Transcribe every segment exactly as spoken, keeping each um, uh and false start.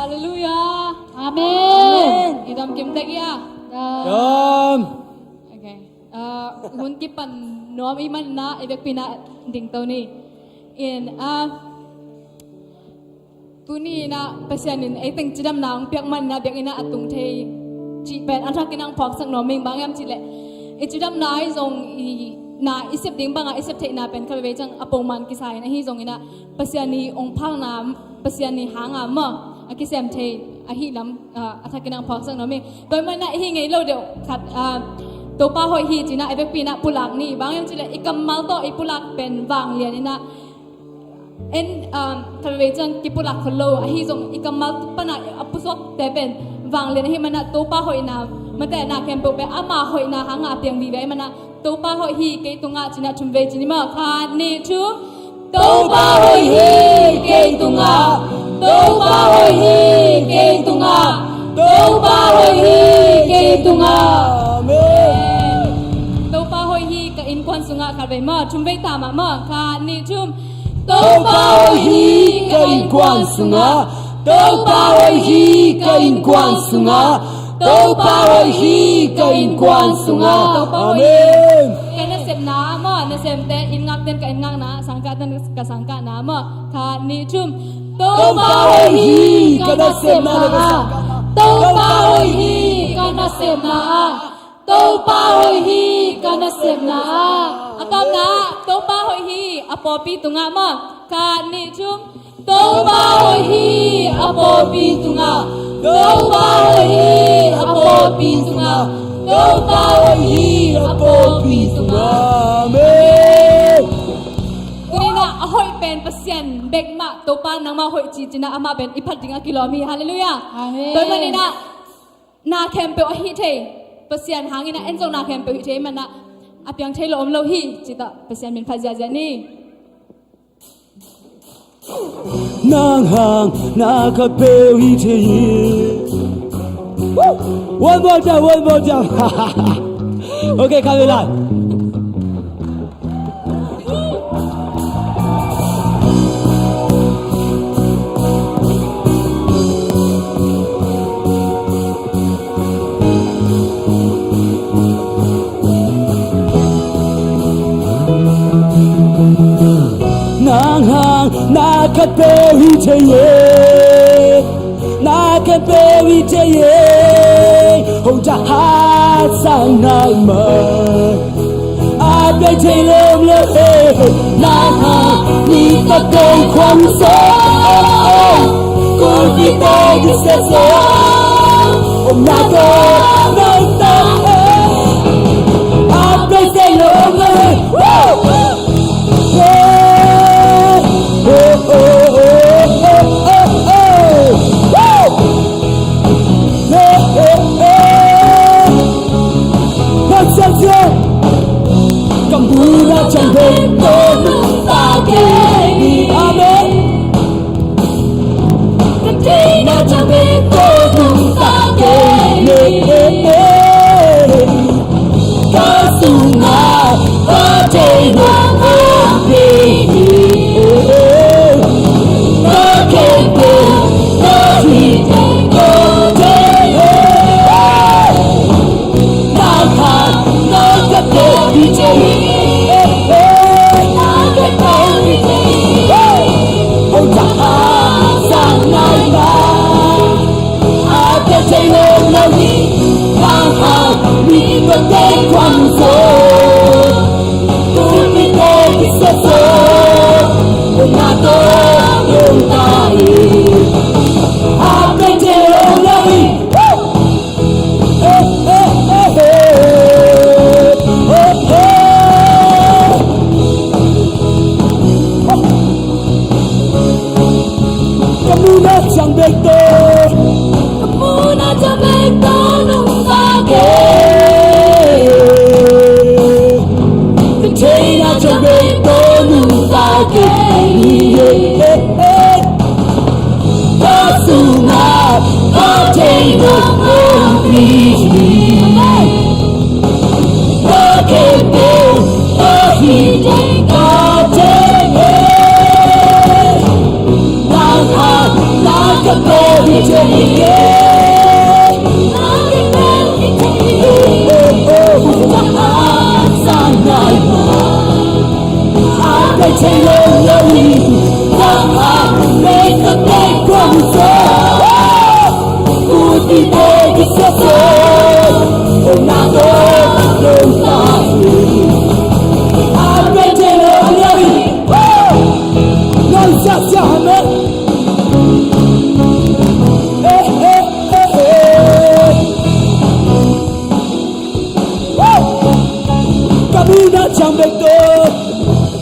Halleluiah. Amen. I dam kim tek ia. Dam. Okay. Ah, hun kipan nuam i manna i vekpi na dingto ni. In, ah, tuni na Pasian in ei teng cidamna hong piak manna biakinn a tung thei cih pen a thakin ang phawksak nuam ing. Bang hiam cih leh i cidamna ahi zong i na i sep ding banga i sep theihna pen kha veve ciang a pongman kisa in ahi zongin ah Pasian i ong phakna, Pasian i hanga maw a kisem thei ahi lam, ah, a thakin ang phawksak nuam ing. Tua i manna i hi ngei lo deuh khat, ah, Topa hoih hi cina i vekpi na pulak ni. Bang hiam cih leh i kammal tawh i pulak pen vanglian in ah en, um, kha veve ciang kipulak khol lo ahi zong i kammal pana a pusuakte pen vanglian ahi manah Topa hoihna, mate na khempeuh pen ama hoihna hanga a piang vive ahi manah Topa hoih hi kei tungah cinah thum vei cin i maw. Khat, nih, thum. Topa hoih hi kei tungah. Topa hoih hi kei tungah. Topa hoih hi kei tungah. Amen. Topa hoih hi ka innkuan sungah. Khat vei maw, thum vei ta mah maw. Khat, nih, thum. Topa hoih hi ka innkuan sungah. Topa hoih hi ka innkuan sungah. Topa hoih hi ka innkuan sungah. Amen. Ka nasepna ah maw, nasemte inn ngakten ka inn ngakna, sangkahten ka sangkahna ah maw. Khat, nih, thum. Topa hoih hi ka nasepna ah. Topa hoih hi ka nasepna ah. Topa hoih hi ka nasepna ah. A tawpna ah, Topa hoih hi a pawlpi tungah maw. Khat, nih, thum. Topa hoih hi a pawlpi tungah. Topa hoih hi a pawlpi tungah. Topa hoih hi a pawlpi tungah. Amen. Tuni na a hoih pen Pasian bek mah, Topa nangmah hoih ci cina amah pen i phat ding a kilawm hi. Halleluiah. Amen. Tua i manina na khempeuh a hih thei, Pasian hangin a en zong na khempeuh hih thei manah a piang thei lo om lo hi, cita Pasian min phat ziahziah ni. Nang hang na khat peuh hih thei hi. One more time, one more time. Okay, come on. Nang hang na khat peuh hih thei e. Na khat peuh hih thei e. Hong ta hat sang nai ma. A pai thei lom lo e. Nang hang mi ta kei khuang so. Kul pi te di se so. Om na to nang ta e. A pai thei lom lo e. Amen. Ka muna ciang bek to. Ka muna ciang bek to nungta kei. Ka theina ciang bek to nungta kei. Ka sungah ka thei nong om hi. Ka khempeuh ka hi teng ka thei hi. Nang hang na ka pau hi teng. Bek to.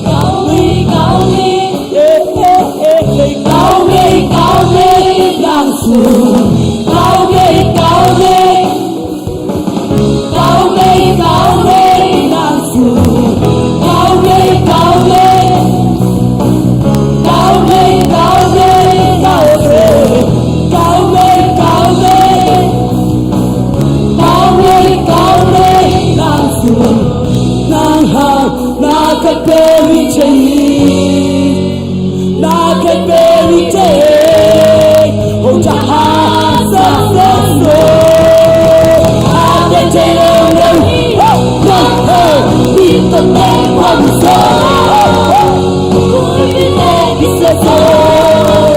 Kau mei, kau mei. Eh, eh, eh, eh. Kau mei, kau mei, nang su. Kau mei, kau mei. Kau mei, kau mei, nang su. Kau mei, kau mei. Kau mei, kau mei, kau mei. Kau mei, kau mei. Kau mei, kau mei, nang su. Nang hang na khat pe mi chei. Na khat pe mi chei. Hong ca ha sa sa so. A pe chei lo lo. Nang hang mi to te kwang so. Kau mei kau mei, nang su.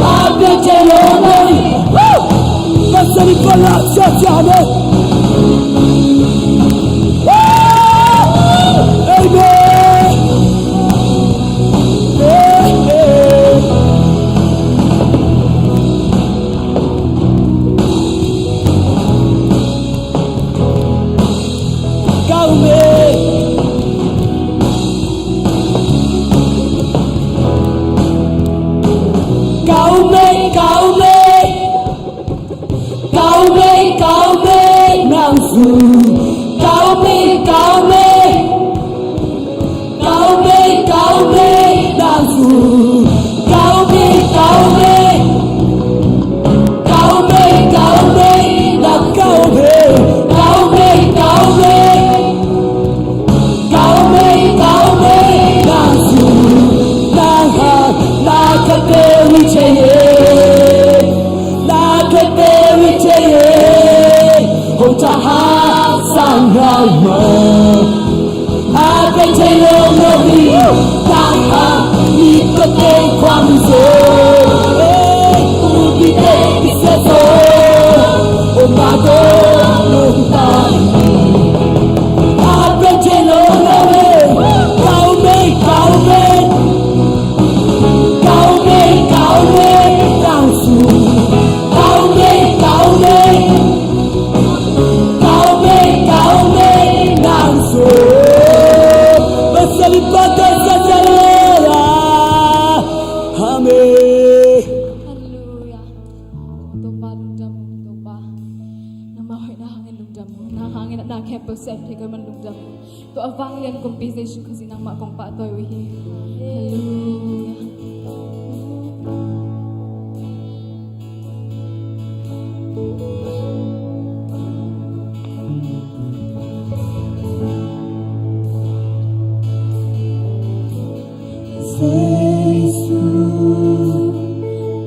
Kau mei, kau mei, nang su. Kau mei, kau mei, nang su. Kau mei, kau mei, nang su. Amen. Amen. Kau mei. Kau mei, kau mei. Kau mei, kau mei, nang su. Kau mei, kau mei. Kau mei, kau mei, nang su. Kau mei, kau mei. Kau mei, kau mei, nang kau mei. Kau mei, kau mei. Kau mei, kau mei, nang su. Nang hang na khat pe mi chei. Na khat pe mi chei. Hong ca ha sa ngai ma. A pe chei lo lo hi. Nang hang mi to te kwang so. Eh, u bi te bi se so. O ma to lo ta. A pe chei lo lo hi. Kau mei, kau mei. Kau mei, kau mei, nang su. Kau mei, kau mei. Kau mei, kau mei, nang su. Pasian in phat sa sa lo la. Amen. Halleluiah. Topa lungdam, Topa. Nangmah hoihna hangin lungdam. Nang hangin a na khempeuh sem thei ka man lungdam. Tua vanglian kumpi Jesu Khazih nangmah kong pahtawi uh hi. Halleluiah. Jesu,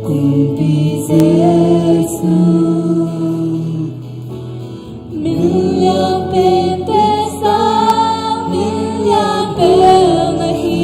kumpi Jesu. Min lianpen te sang, min lianpen na hi.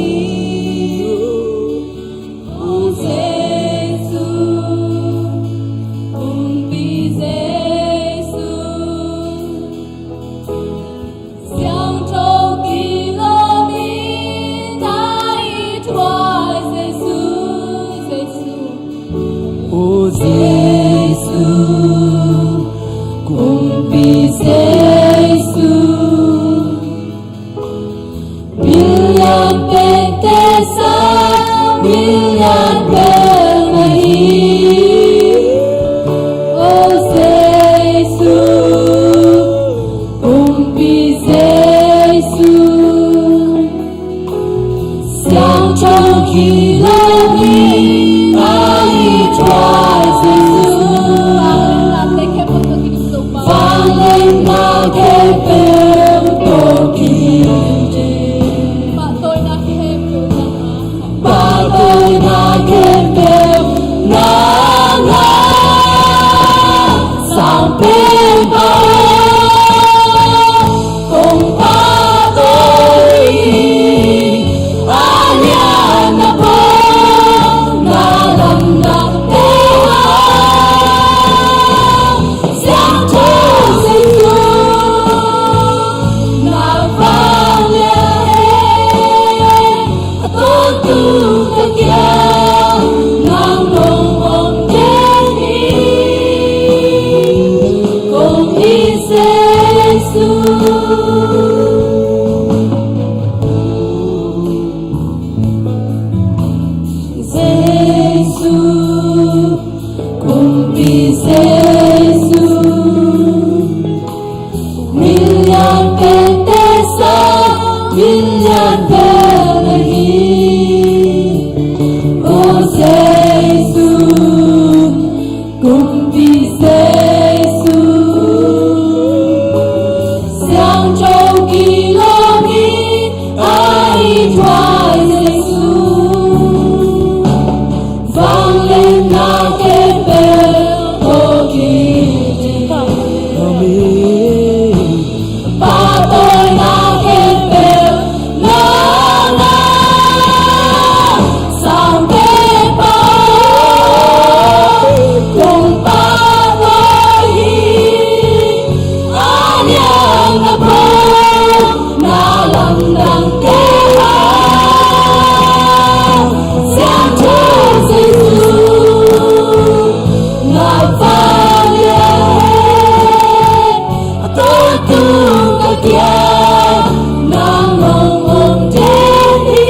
Nang hong om den hi,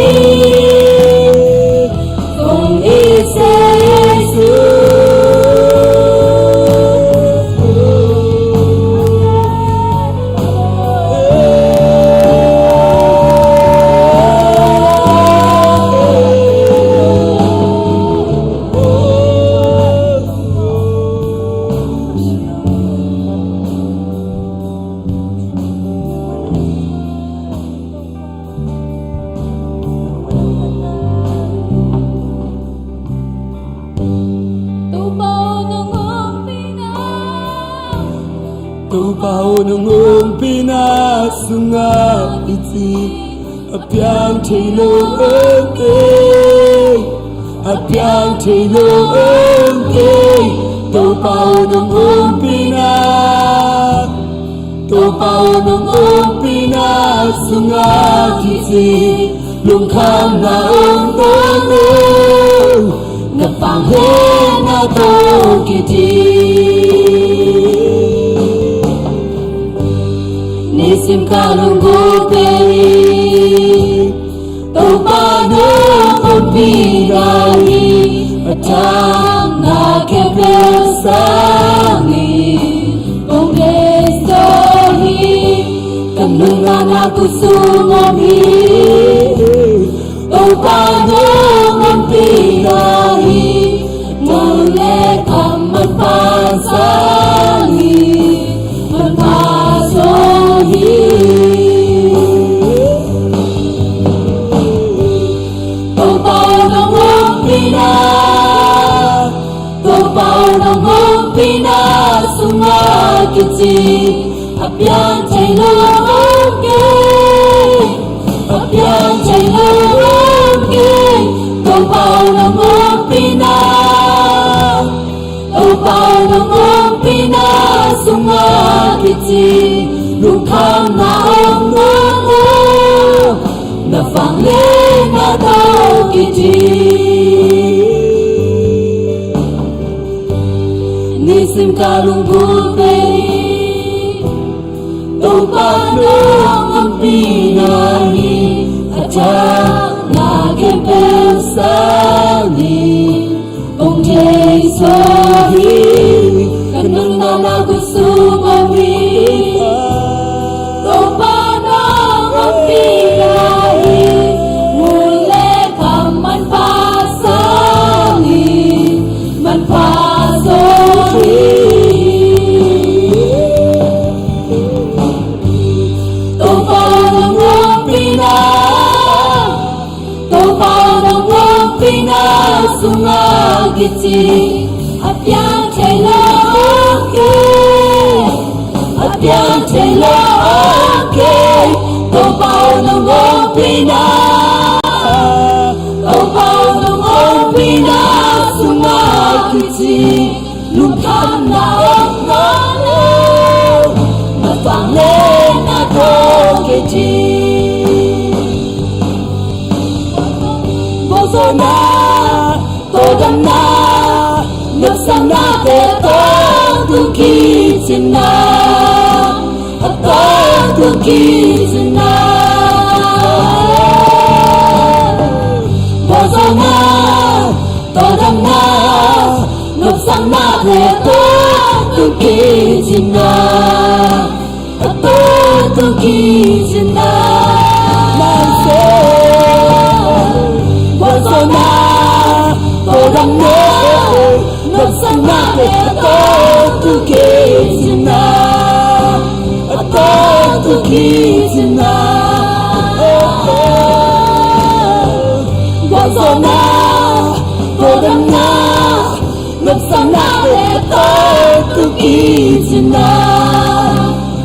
kong it Jesu. Topa aw, nong ompihna, Topa aw, nong ompihna sungah i cih a piang thei lo om kei, a piang thei lo om kei. Topa aw, nong ompihna, Topa aw, nong ompihna sungah kici lungkhamna om nawn lo, na vangliatna tawh kiding. Nisim ka lunggulh pen hi, Topa nong ompihna hi, a thak na khempeuh sangin kong deih zaw hi. Ka nuntakna khutsung om hi, Topa nong ompihna hi, mual le kham manpha sangin manpha zaw hi. Topa aw, nong ompihna, Topa aw, nong ompihna sungah kici a piang thei lo om kei, a piang thei lo om kei. Topa aw, nong ompihna, Topa aw, nong ompihna sungah kici lungkhamna om nawn lo, na vangliatna tawh kiding. Nisim ka lunggulh pen hi, Topa nong ompihna hi, a thak na khempeuh sangin kong deih zaw hi. Ka nuntakna khutsung om hi, Topa nong ompihna hi, mual le kham manpha sangin manpha zaw hi. Topa aw, nong ompihna, Topa aw, nong ompihna sungah kici a piang thei lo om kei, a piang thei lo om kei. Topa aw, nong ompihna, Topa aw, nong ompihna sungah kici lungkhamna om nawn lo, na vangliatna tawh kiding. Gualzawhna, tawldamna, nopsaknate a tawptu kicinna, a tawptu kicinna. Gualzawhna, tawldamna, nopsaknate a tawptu kicinna, a tawptu kicinna. Gualzawhna, tawldamna, nopsaknate a tawptu kicinna, a tawptu kicinna. Gualzawhna, tawldamna, nopsaknate a tawptu kicinna,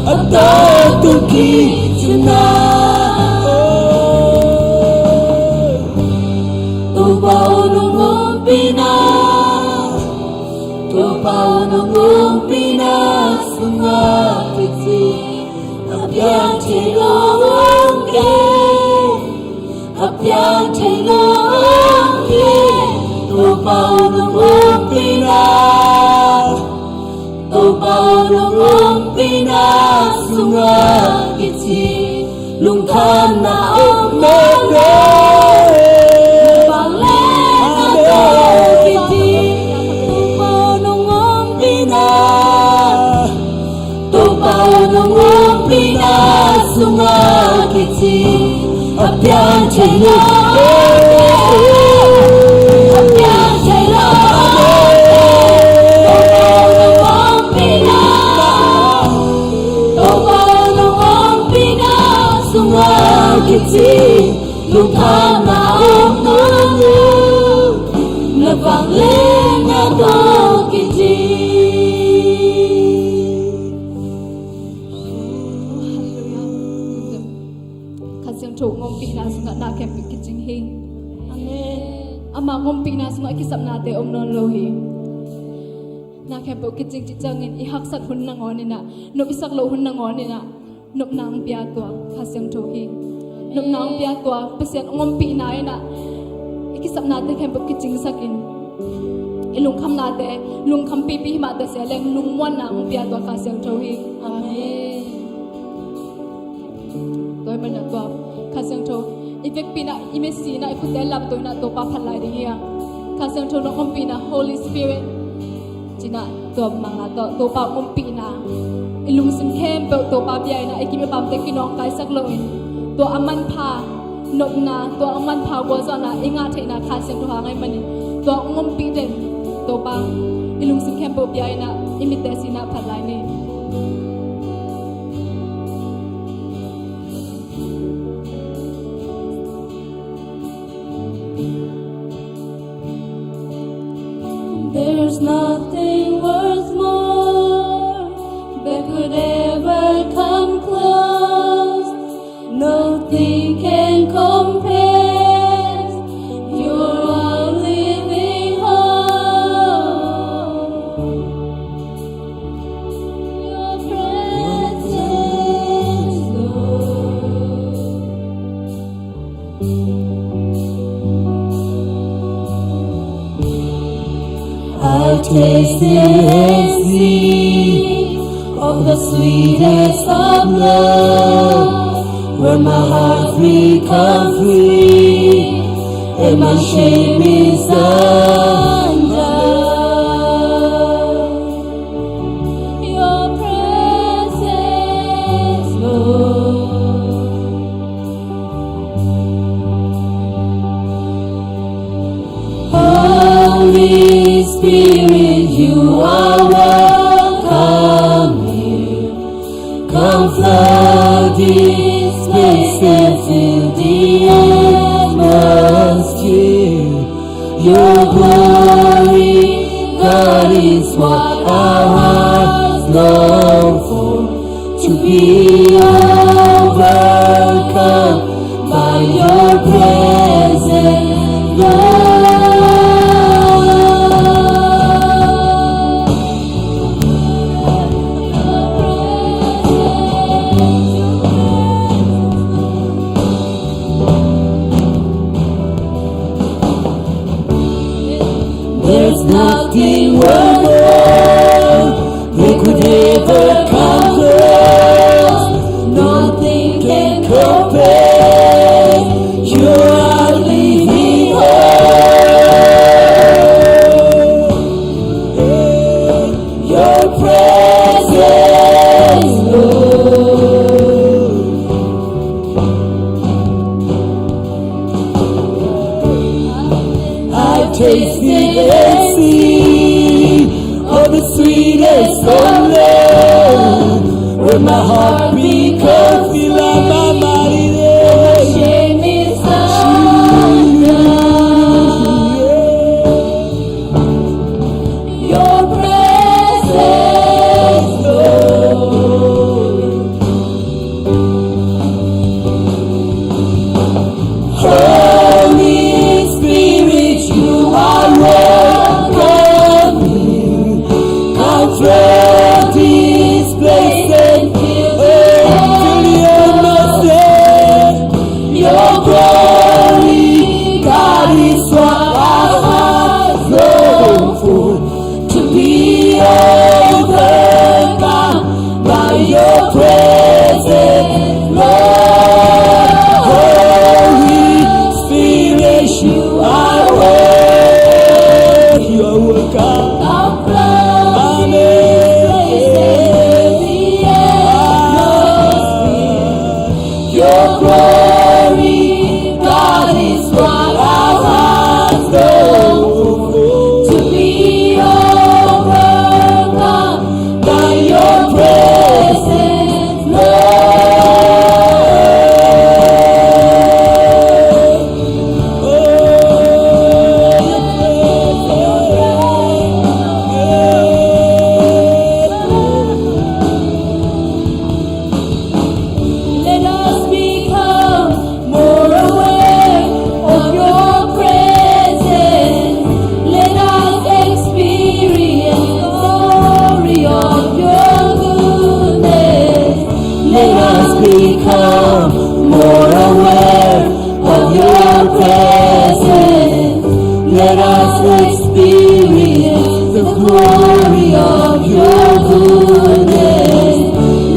a tawptu kicinna. Topa aw, nong ompihna, Topa aw, nong ompihna sungah kici a piang thei lo om kei, a piang thei lo om kei. Topa aw, nong ompihna, Topa aw, nong ompihna sungah Lungkhamna om mawk le, vanglian a tawh kiding. Topa aw nong ompihna, Topa aw nong ompihna sungah kicing a piang thei lo. A piang thei lo. Topa aw nong ompihna, Topa aw nong ompihna sungah kicing. Lungkhamna om mawk le, na vanglian a tawh kicing. Kha Siangtho hong ompihna sungah na khempeuh kicing hi. Amen. Ama hong ompihna sungah kisapnate om nawn lo hi. Na khempeuh kicing cih ciangin i haksat hun nangawn in ah, nop i sak loh hun nangawn in ah, nopna hong pia tua Kha Siangtho hi. Nopna hong pia tua Pasian hong ompihna in ah, i kisapnate khempeuh kicingsak in, i lungkhamnate lungkham pipi hi mah ta sia leng lungmuanna hong pia tua Kha Siangtho hi. Amen. Tua ahih manin ah tua Kha Siangtho i vekpi in ah, i mitsi in ah, i khutte lamto in ah Topa phat lai ding hi a. Kha Siangtho nong ompihna, Holy Spirit ci-in ah, tua mangla tawh Topa hong ompihna i lungsim khempeuh Topa bia in ah, i kim i pamte kinawngkaisak loin, tua a manpha nopna, tua a manpha gualzawhna i ngah theihna Kha Siangtho hang ahih manin, tua hong ompih den Topa i lungsim khempeuh bia in ah, i mitte sin ah phat lai ni. There's nothing worth more that could ever come close. Nothing can compare. You're our living hope. Your presence, Lord. I've tasted and seen of the sweetest of love, where my heart becomes free and my shame is undone. Your presence, Lord. Holy Spirit, you are welcome here. Come flood this place and fill the atmosphere. Your glory, God, is what our hearts long for. To be overcome by your presence, Lord. Your glory, God, is what our hearts long for. To be overcome by your presence, Lord. Let us become more aware of your presence. Let us experience the glory of your goodness. Let us become more aware of your presence. Let us experience the glory of your goodness.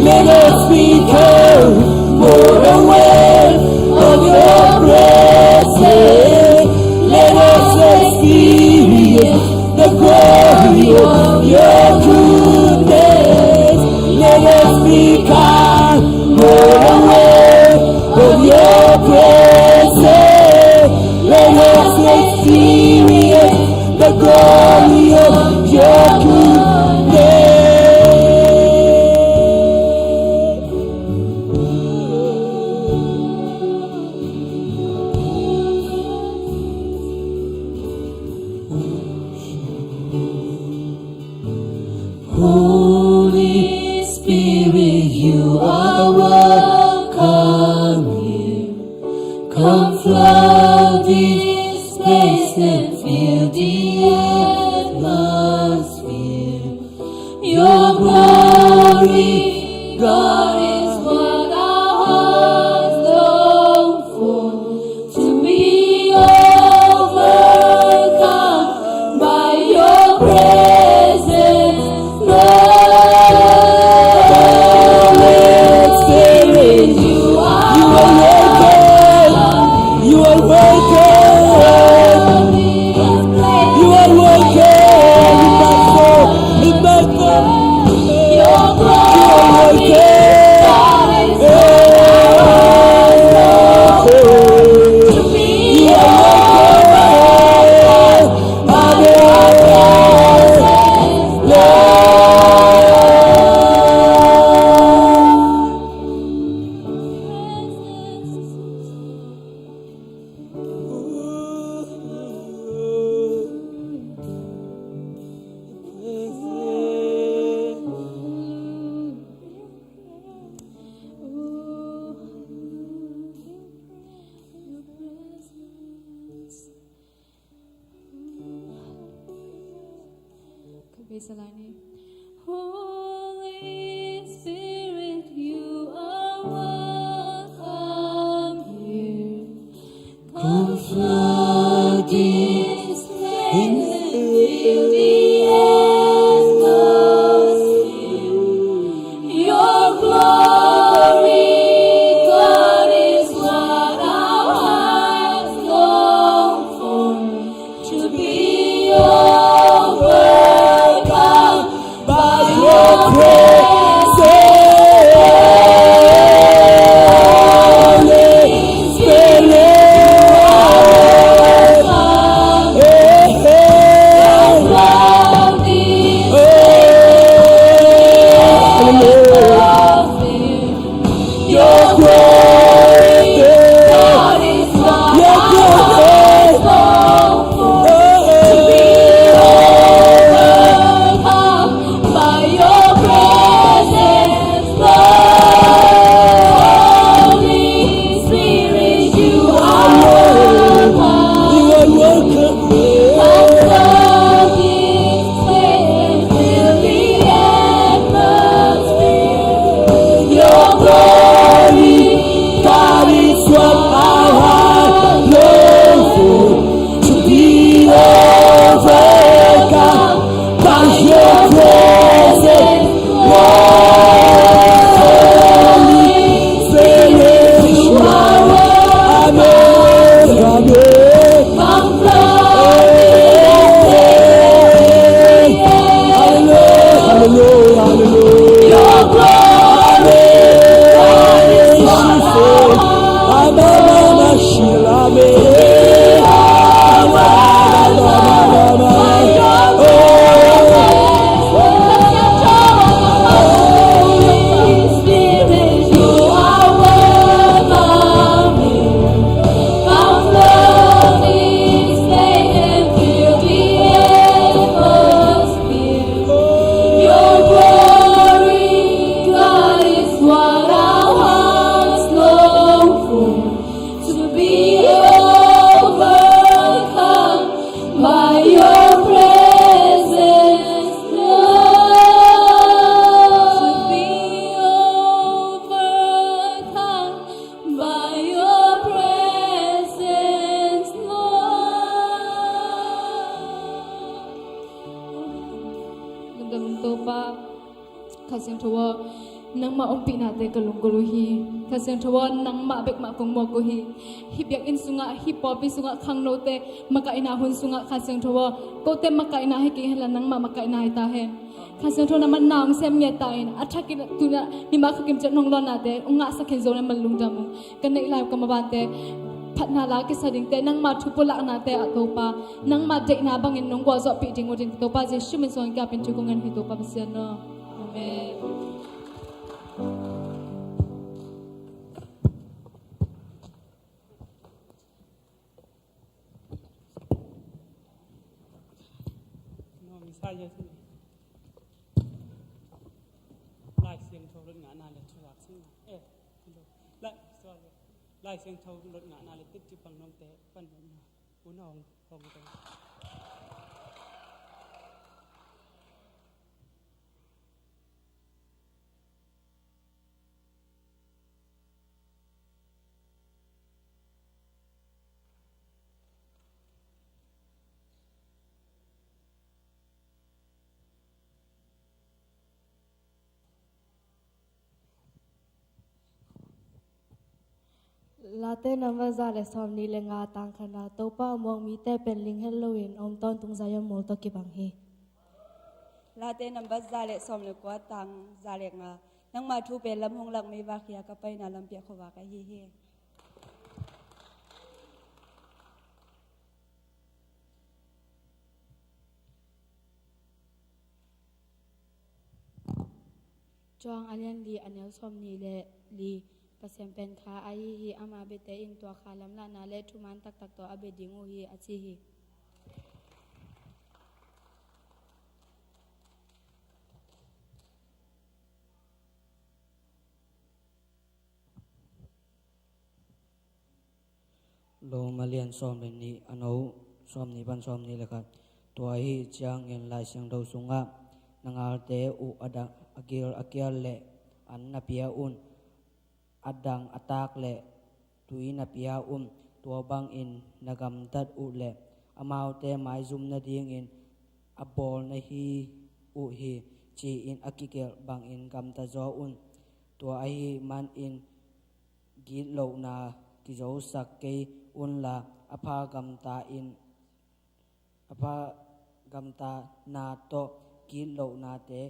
Let us become more aware of your presence. Let us experience the glory of your goodness. Let us become more aware of your presence. Let us experience the glory of your goodness. Holy Spirit, you are welcome here. Come flood this place and fill the atmosphere. Your glory, God, is what our hearts long for. To be overcome by your presence, Lord. Holy Spirit, you are welcome. You are welcome. You are welcome in my soul, in my soul. Your glory, God, is what our hearts long for. To be overcome by your presence, Lord. Ka bai sa lai ni. Holy Spirit, you are welcome here. Come flood this place and fill the atmosphere. Your glory, God, is what our hearts long for. To be overcome by your presence, Holy Spirit. Hey, hey. Hallelujah. Your glory, God, is what our hearts long for. To be overcome by your presence, Lord. Holy Spirit, you are welcome. You are welcome. Come flood this place and fill the atmosphere. Your glory, Kha Siangtho aw, nangmah ompihnate ka lunggulh uh hi. Kha Siangtho aw, nangmah bekmah kong mawk uh hi. Hih biakinn sungah, hih pawlpi sungah khangnote makaihna hun sungah, Kha Siangtho aw, kote makaihna hi kei henla, nangmah makaihna hi ta hen. Kha Siangtho, nangmah na hong sem ngiat ta in, a thakin tunah mi mah khat kim ciat hong lawnate hong ngahsak khin zong, nangmah lungdam uh. Ka neih lai uh ka mabante phatna la kisa dingte, nangmah thu pulaknate ah Topa, nangmah deihna bangin nong gualzawhpih ding uh ding, Topa Jesuh min suang kiapin thu kong ngen hi, Topa Pasian aw. Amen. Lai Siangtho lot ngahna le thuak sing. Eh, hello. Lai, sorry. Lai Siangtho lot ngahna le tip tip pang nong te pan nong na. Unawng, hong tong. Late nambat za le sawm nih le nga, tang khatna. Topa a muak mite pen ling het loin a om tawntung Zion mual tawh kibang hi. Late nambat za le sawm le kua, tang za le nga. Nangma thu pen lam hong lak meivak hi a, ka paina lampi a khuavak ahi hi. Johan a lian li, a neu sawm nih le li. Pasian pen kha ahi hi. Ama biate in tua kha lamlahna le thuman taktak tawh a bia ding uh hi, a ci hi. Roma lian sawm le nih, a neu sawm nih pan sawm nih le khat. Tua ahi ciangin Lai Siangtho sungah, "Na ngalte uh a dang, a gil a kial le an na pia un, a dang a tak le tui na pia un, tua bangin na gamtat uh le amaute maizum nadingin a bawl na hi uh hi," ci-in a kigelh bangin gamta zaw un. Tua ahih manin gitlohna kizosak kei unla, a pha gamta in, a pha gamtana tawh gitlohnate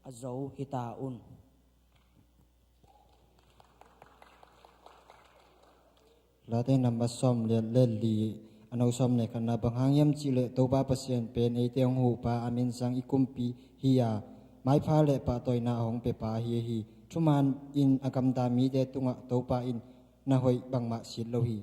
a zo hi ta un. Late nambat sawm le li, a neu sawm le khatna. Bang hang hiam cihleh Topa Pasian pen eite hong huhpa, a min zang i kumpi hi a, maipha le pahtawina a hong piapa hi hi. Thuman in a gamta mite tungah Topa in na hoih bangmah sit lo hi.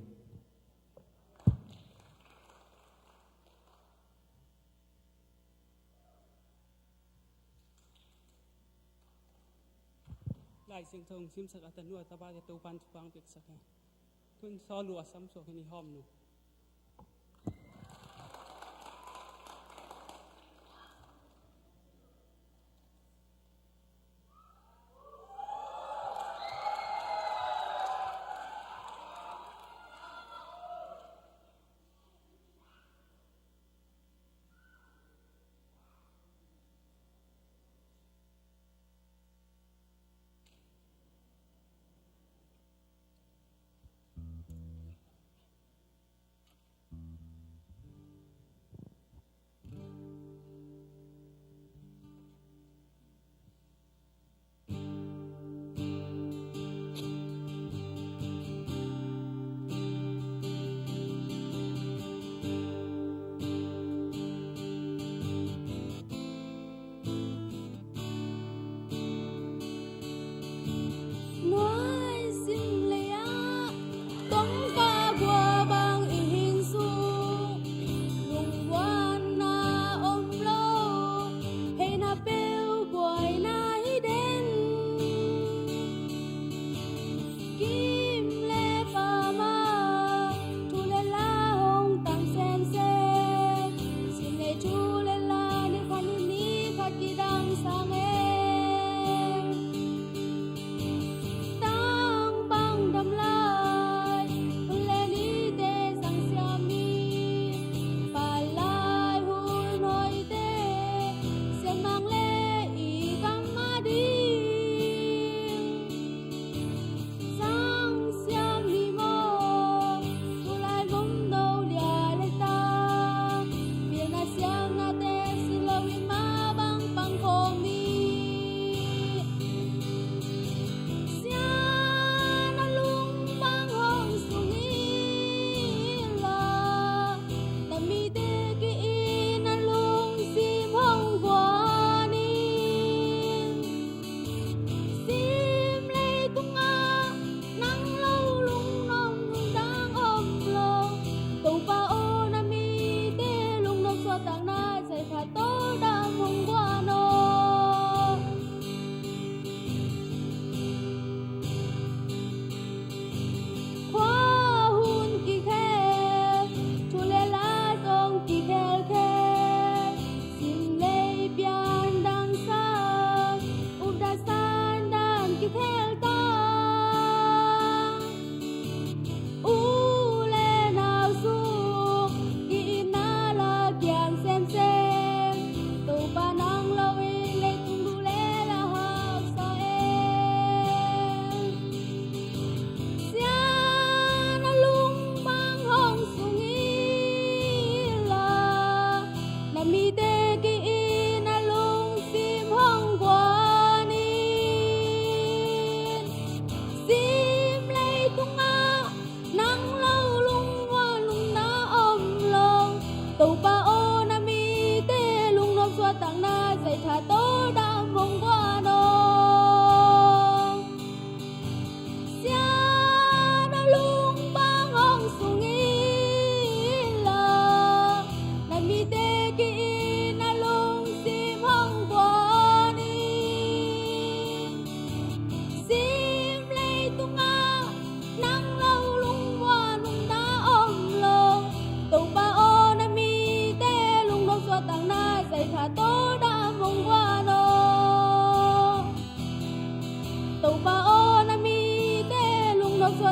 Lai Siangtho hong simsak a tanu a tapate Topan thupha hong piaksak hen. Tun sawl uh a samsuak hen, i hawm nu.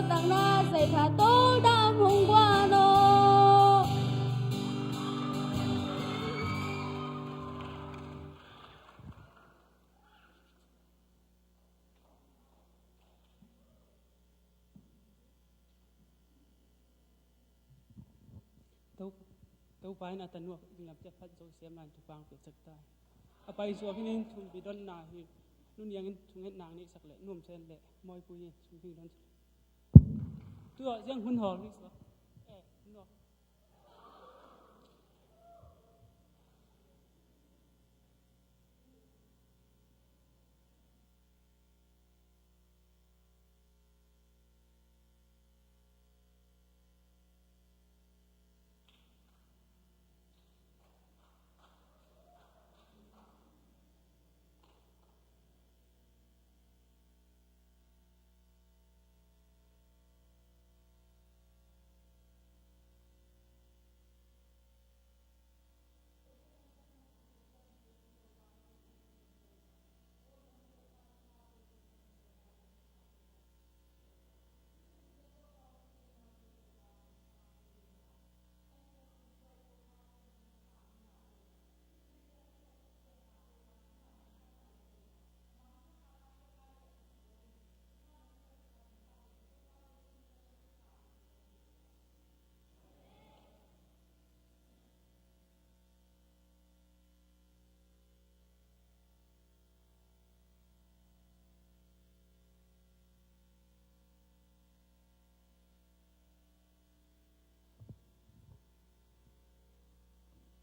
Takna zeitha tawldam hong guan aw. To, Topa in a tanu a ding lamte phat zo siam lai-in thupha hong pia sak ta hi. A pai zuak hi-in thumpi donna hi. Nu Niang in thungetna neihsak leh Nu Om Sen leh Mawi Pui in thumpi don. Tu ah ziang hun hawl ni sa. Eh, hun hawl.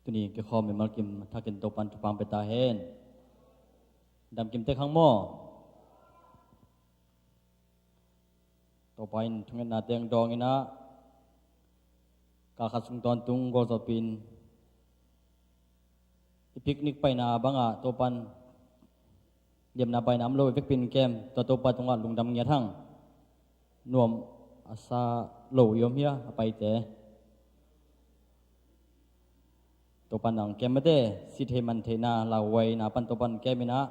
Tuni kikhawm mimal kim thakin Topan thupha hong pia ta hen. Damkim tek hang maw? Topa in thungetna teng dawng in ah, kal khat sung tawntung gualzawhpih in i picnic paina bangah Topan liamna paina om lo, i vekpi in kem, tua Topa tungah lungdam ngiat hang. Nuam a sa lo i om hia, a paite? Topan hong kem mate, si thei man theihna lauhuaina pan Topan kem in ah,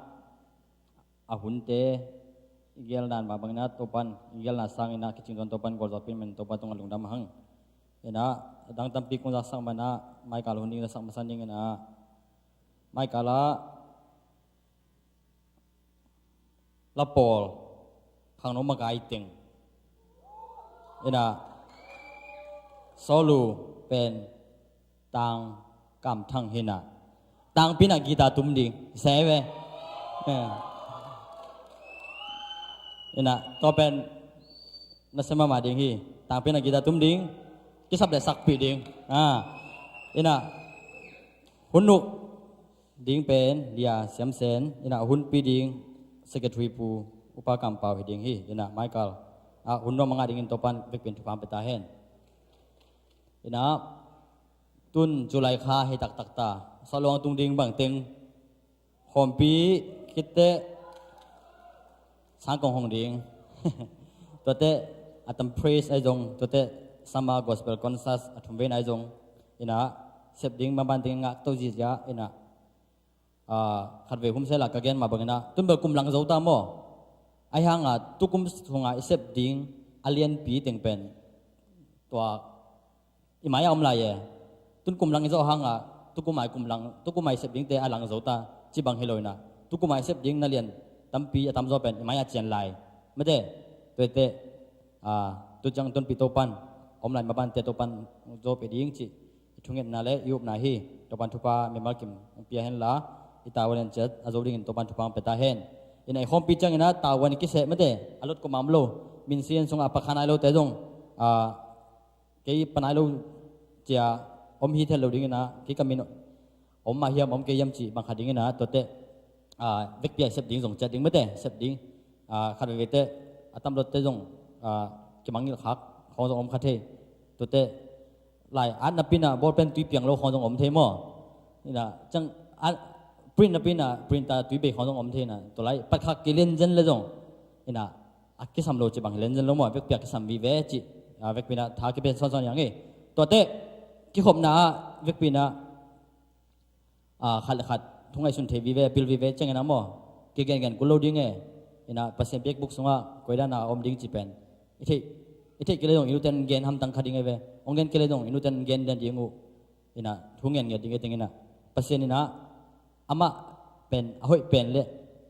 a hunte i gelna mah bangin ah Topan, i gelna sangin ah kicing tuan Topan gualzawhpih in Topa tungah lungdam hang. In ah, a dang tampi kong zaksak man ah, Michael hun ding zaksak masa ning in ah, Michael ah, la pawl, khangno makai teng. In ah, solo pen Tang Kam Thang hi in ah, tangpi in ah guitar tum ding, se ve. Eh. In ah, tua pen na sem mahmah ding hi, tangpi in ah guitar tum ding, kisap le sakpih ding. Ah. In ah, hun uk ding pen Lia Siam Sen, in ah hunpi ding Secretary Pu Upa Kam Pau hi ding hi, in ah Michael. Ah, hun nuam a ngah dingin Topan vekpi in thupha hong pia ta hen. In ah, tun July kha hi taktak ta. Sa luang tung ding bang teng khawmpi khit teh sang kong hong ding. Tuate a tam praise ahi zong, tuate summer gospel concert a thum vei na ahi zong, in ah, sep ding maban ding ngak to zizia, in ah, ah, khatvei hun sel ah ka gen mah bangin ah, tun bel kum lang zo ta maw? Ahi hang ah, tukum sung ah i sep ding a lianpi teng pen tua i mai-ah om lai e. Tun kum lang i zawh hang ah, tukum a i kum lang, tukum a i sep dingte a lang zo ta, ci bang hi lo in ah, tukum a i sep ding na lian tampi a tamzaw pen i mai-ah cian lai. Mate, tuate, ah, tu ciang tonpih Topan om lai mabante Topan zawpih ding cih i thungetna le i upna hi. Topan thupha mimal kim hong pia hen la, i tavuan in ciat a zo dingin Topan thupha hong pia ta hen. In ah i khawmpi ciangin ah tavuan i kiseh mate, a lot kua mah om lo. Minsian sungah a pakha nai lote zong, ah, kei pa nai lo cia om hi thei lo dingin ah, kei ka min om mah hiam, om kei hiam cih bang khat dingin ah, tuate, ah, vekpi a i sep ding zong ciat ding mate, sep ding. Ah, khat veivei te, a tam lotte zong, ah, kimangngilh khak khawng zong om kha thei. Tuate, lai at napi in ah ballpen tui piang lo khawng zong om thei maw? In ah, ciang, ah, print napi in ah printer tui bei khawng zong om thei in ah, tua lai, pat khak kei lianzen le zong, in ah, a kisam lo cih bang hi lianzen lo maw, vekpi a kisam vive cih, ah, vekpi in ah tha kipia sawnsawn hi hang e. Tuate, kikhopna ah, vekpi in ah, ah, khat le khat thu ngaihsun thei vive, pil vive ciangin ah maw, kigengen kul lo ding e. In ah, Pasian biakbuk sungah koi dan a om ding cih pen i theih I theih kei le zong i nute in gen hamtang kha ding ei ve. Hong gen kei le zong i nute in gen den ding uh. Ina thu ngen ngiat ding ei teng ina. Pasian ina amah pen a hoih pen le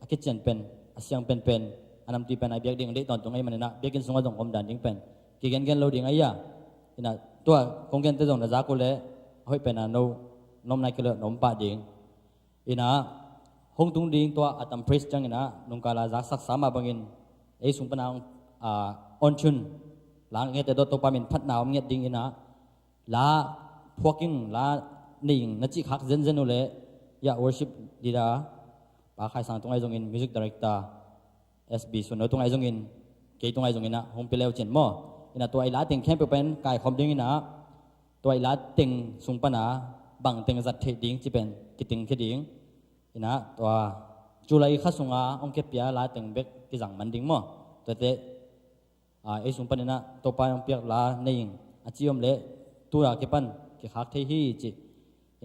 a kician pen a siang penpen a namtui pen a i biak ding deih tawntung ei man ina biakinn sungah zong om dan ding pen kigen gen lo ding ei a. Ina tua kong gente zong na zak uh le a hoih pen a no na om nai kei le na om pah ding. Ina hong tung ding tua Atam Praise ciang ina nungkala zaksak sa mah bangin ei sung pana hong, ah, on tune la ngete dot Topa min phatna om ngiat ding ina la phuak ing la nei ing na cih khak zenzen uh le ya worship leader Pa Khai Sang tung ai zongin music director S B Suan No tung ai zongin kei tung ai zongin ah hong pia leu cin maw. Ina tua i la teng khempeuh pen kaikhawm ding ina tua i la teng sung pana bang teng zat theih ding ci pen kiting khia ding. Ina tua July kha sunga hong kepia la teng bek kizang man ding maw. Tuate, ah, ei sung pan ina Topa hong piak la nei ing a ci om le tua kipan kikhak thei hi ci.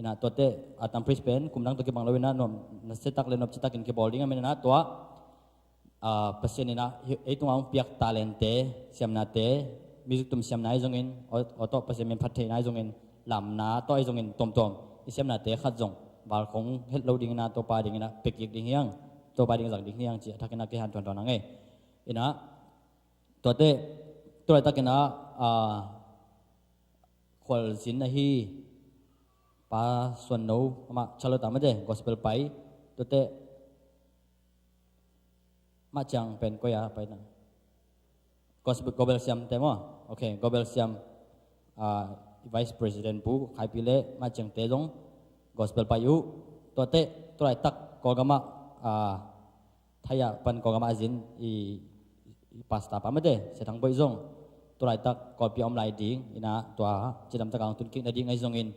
Ina tuate, ah, Atam Praise pen kum dang tua kibang lo ina nuam na setak le nuam citak in kibawl ding a min ina tua ah, Pasian in ah, hi-, ei tungah hong piak talente, siamnate, music tum siamna ahi zongin, aw, aw tawh Pasian min phat theihna ahi zongin, lamna tawh ahi zongin, tuamtuam, i siamnate khat zong, val khong het lo ding in ah, Topa ding in ah, pekik ding hiang, Topa ding zang ding hiang, ci a thak in ah, kei han tuantuan a ngei. In ah, tuate, tulaitak in ah, ah, khualzin ahi, Pa Suan No, amah Charlotte amah de, gospel pai, tuate, Mah ciang pen koi a pai na. Gospel, Gobel Siam te maw? Ok, Gobel Siam, ah, Vice President Pu Khaipi le mah ciang te zong gospel pai uh. Tuate, tulaitak Kawlgam ah, ah, Thai ah pan Kawlgam ah zin i, i pastor pa mate, Sia Thang Boih zong. Tulaitak Kawlpi a om lai ding, ina tua, cidamtak ang tun kik na ding ahi zongin,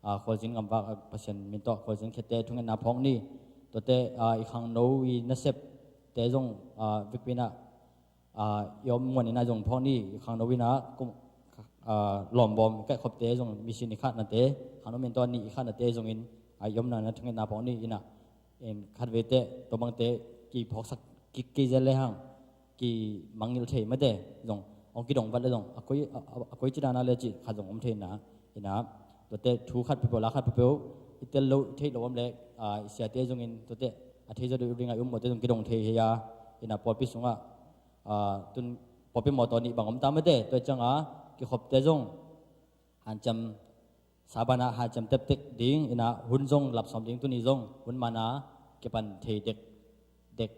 ah, khualzin gamvak, ah, Pasian min tawh khualzin khiate thungetna phawk ni. Tuate, ah, i khangno i nasepte zong, ah, vekpi in ah, ah, i om muan in ah zong phawk ni. I khangno in ah kum, ah, lawmbawm i kaihkhopte zong mission i khahnate, khangno min tawh ni i khahnate zongin, ah, i omna na thungetna phawk ni. In ah, in khatvei teh, tua bangte kiphawksak kik kei zel le hang. Kimangngilh thei mate zong, hong kidong vat le zong, a koi, a, a, a koi ci dan a le cih khat zong om thei na, ina, tuate thu khat peuhpeuh, la khat peuhpeuh, i tel lo, i theih lo om le, ah, i siate zongin, tuate, a thei zaw deuh i ring a i um mawte zong kidong thei hi a, ina, pawlpi sungah, ah, tun pawlpi mawtaw nih bang om ta mate, tua ciang a, kikhopte zong, hanciam, saban ah hanciam teptek ding, ina hun zong lapsawm ding tuni zong, hun man a kipan thei dekdek,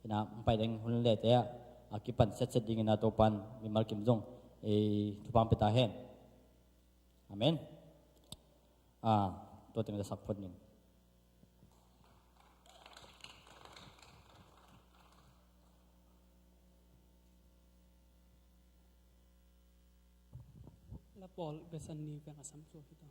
ina pai ding hun lete ah, a kipan setset ding ina Topan mimal kim zong, ei thupang pia ta hen. Amen. Ah, tua teng le sak phot ning. La pawl besan ni veng a sam suak hi ta.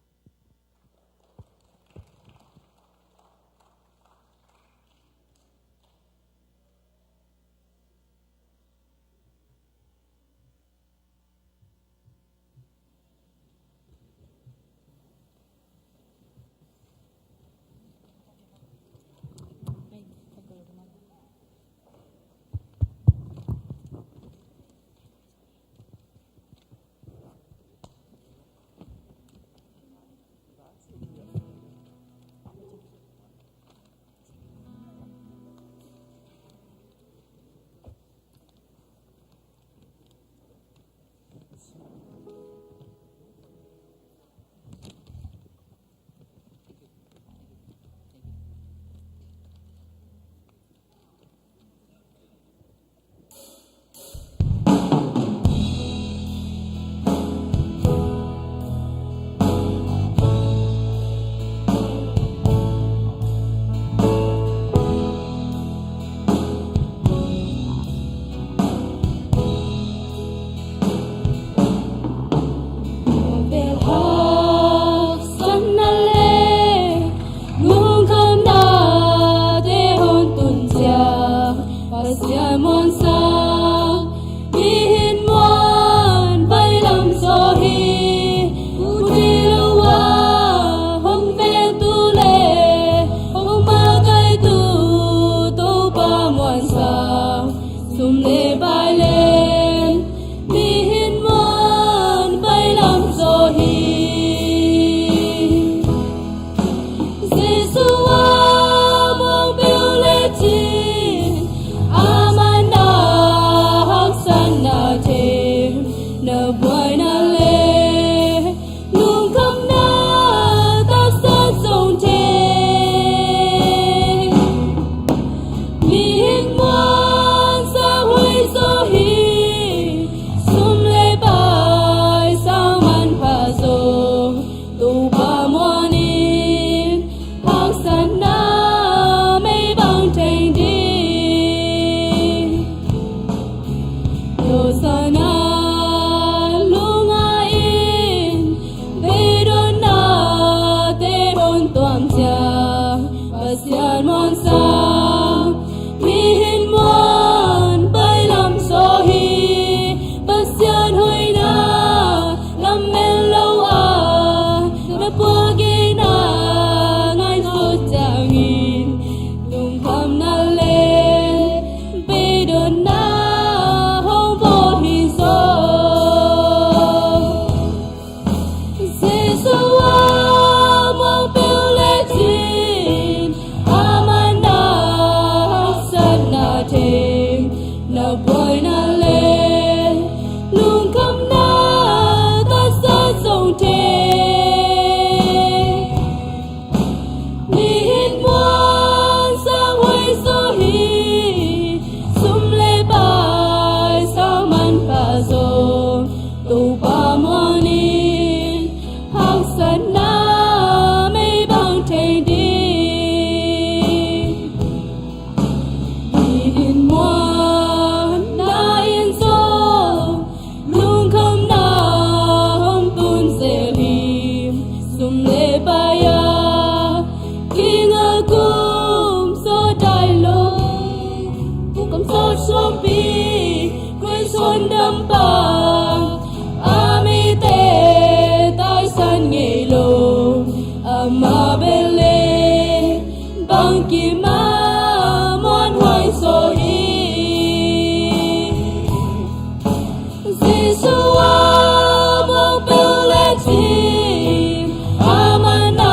Sua mawk peuh le cim, a man a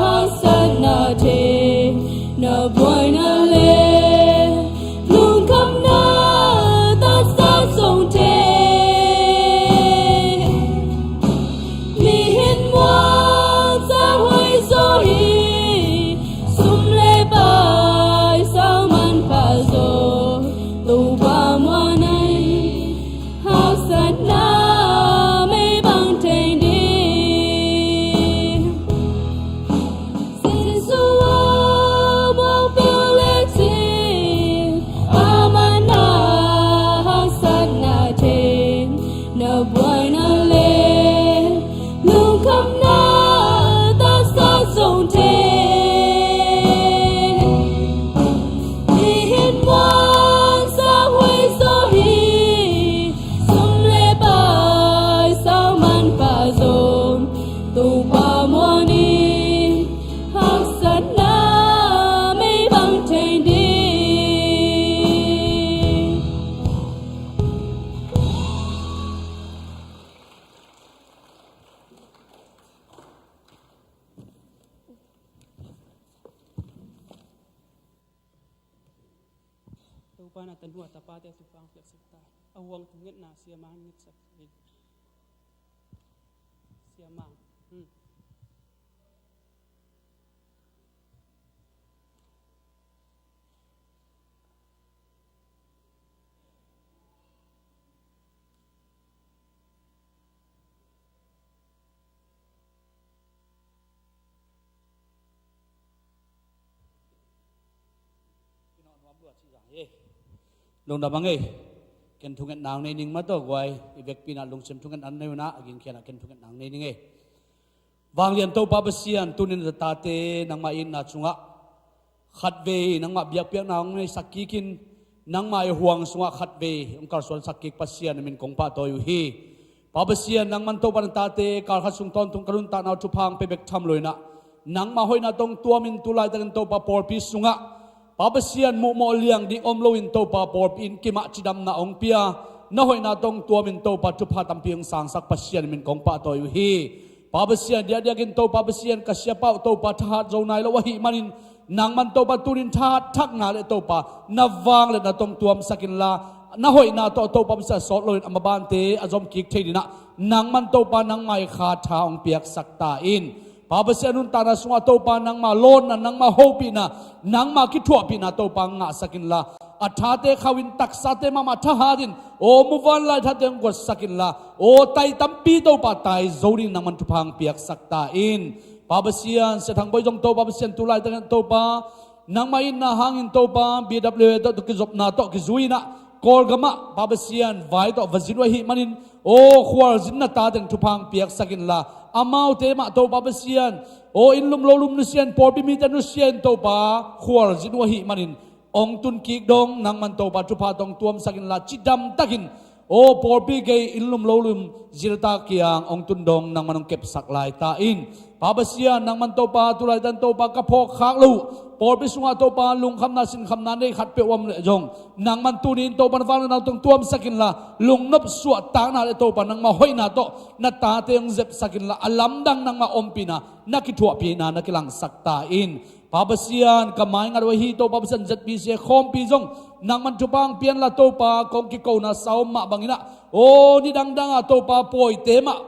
haksatna thei, na buaina le lungkhamna taksa zong thei. Mihing muang sa huai zaw hi, sum le pai sau manpha zaw, Topa muang hi. Haksatna mei bang thei ding. Jesu aw, mawk peuh le cim, a man a haksatna thei, na buaina le lungkhamna taksa zong thei. Mihing muang sa huai zaw hi, sum le pai sau manpha zaw, Topa muang hi. Haksatna mei bang thei ding. Topa na tanu a tapate thupha hong piaksak ta. A huang thungetna Sia Mang hong ngetsak in. Sia Mang. Hmm. Lungdam a ngei. Ken thungetna hong nei ning mah tawh guai, i vekpi in ah lungsim thungetna nei un ah, a gingkhian ah ken thungetna hong nei ning ei. Vanglian Topa Pasian, tuni in na tate nangmah itna sungah khatvei nangmah biakpiakna hong neisak kikin, nangmah i huang sungah khatvei hong kalsuansak kik Pasian na min kong pahtawi uh hi. Pa Pasian, nangman Topa na tate kalkhat sung tawntung ka nuntakna uh thupha hong pia bek tham lo in ah, nangmah hoihna tawh hong tuamin tu laitakin Topa pawlpi sungah Pa Pasian, muhmawh liang ding om loin Topa pawlpi in kimah cidamna hong pia, na hoihna tawh hong tuamin Topa thupha tampi hong sangsak Pasian min kong pahtawi uh hi. Pa Pasian, diakdiakin Topa Pasian, ka siapa uh Topa thahat zo nai lo ahih manin, nangman Topa tunin thahat thakna le Topa na vangliatna tawh hong tuamsak inla, na hoihna tawh Topa Pasian sawt loin a mabante a zom kik thei dingin ah, nangman Topa nangmah i kha tha hong piaksak ta in. Pa Pasian, nuntakna sungah Topa nangmah lawnna, nangmah hopihna, nangmah kithuahpihna Topa ngahsak inla, a thate khauhin taksate mahmah thahatin, aw muvanlai thate hong guatsak inla, aw tai tampi Topa tai zo dingin nangman thupha hong piaksak ta in. Pa Pasian, Sia Thang Bawi zong Topa Pasian tu laitakin Topa nangmah itna hangin Topa B W A tawh kizopna tawh kizui in ah, Kawlgamah Pa Pasian vai tawh va zin uh ahih manin, aw khualzinna tateng thupha hong piaksak inla, amaute mah Topa Pasian, aw inn lum lo lum nusia in, pawlpi mite nusia in Topa khualzin uh ahih manin, hong tun kik dong nangman Topa thupha tawh hong tuamsak inla, cidamtakin aw pawlpi gei inn lum lo lum zilte kiang hong tun dong nangman hong kepsak lai ta in. Pa Pasian, nangman Topa tu laitan Topa ka phawk khak loh pawlpi sungah Topa lungkhamna sinkhamna nei khatpeuh om leh zong, nangman tunin Topa na vangliatna tawh hong tuamsak inla, lungnop suahtakna le Topa nangmah hoihna tawh na tate hong zepsak inla, a lamdang nangmah ompihna, na kithuahpihna na kilangsak ta in. Pa Pasian, ka maingat uh ahi Topa Pasian, Z B C A khawmpi zong nangman thupha hong pia inla Topa, kong kikona sa om mah bangin ah, aw ni dangdang ah Topa pawite mah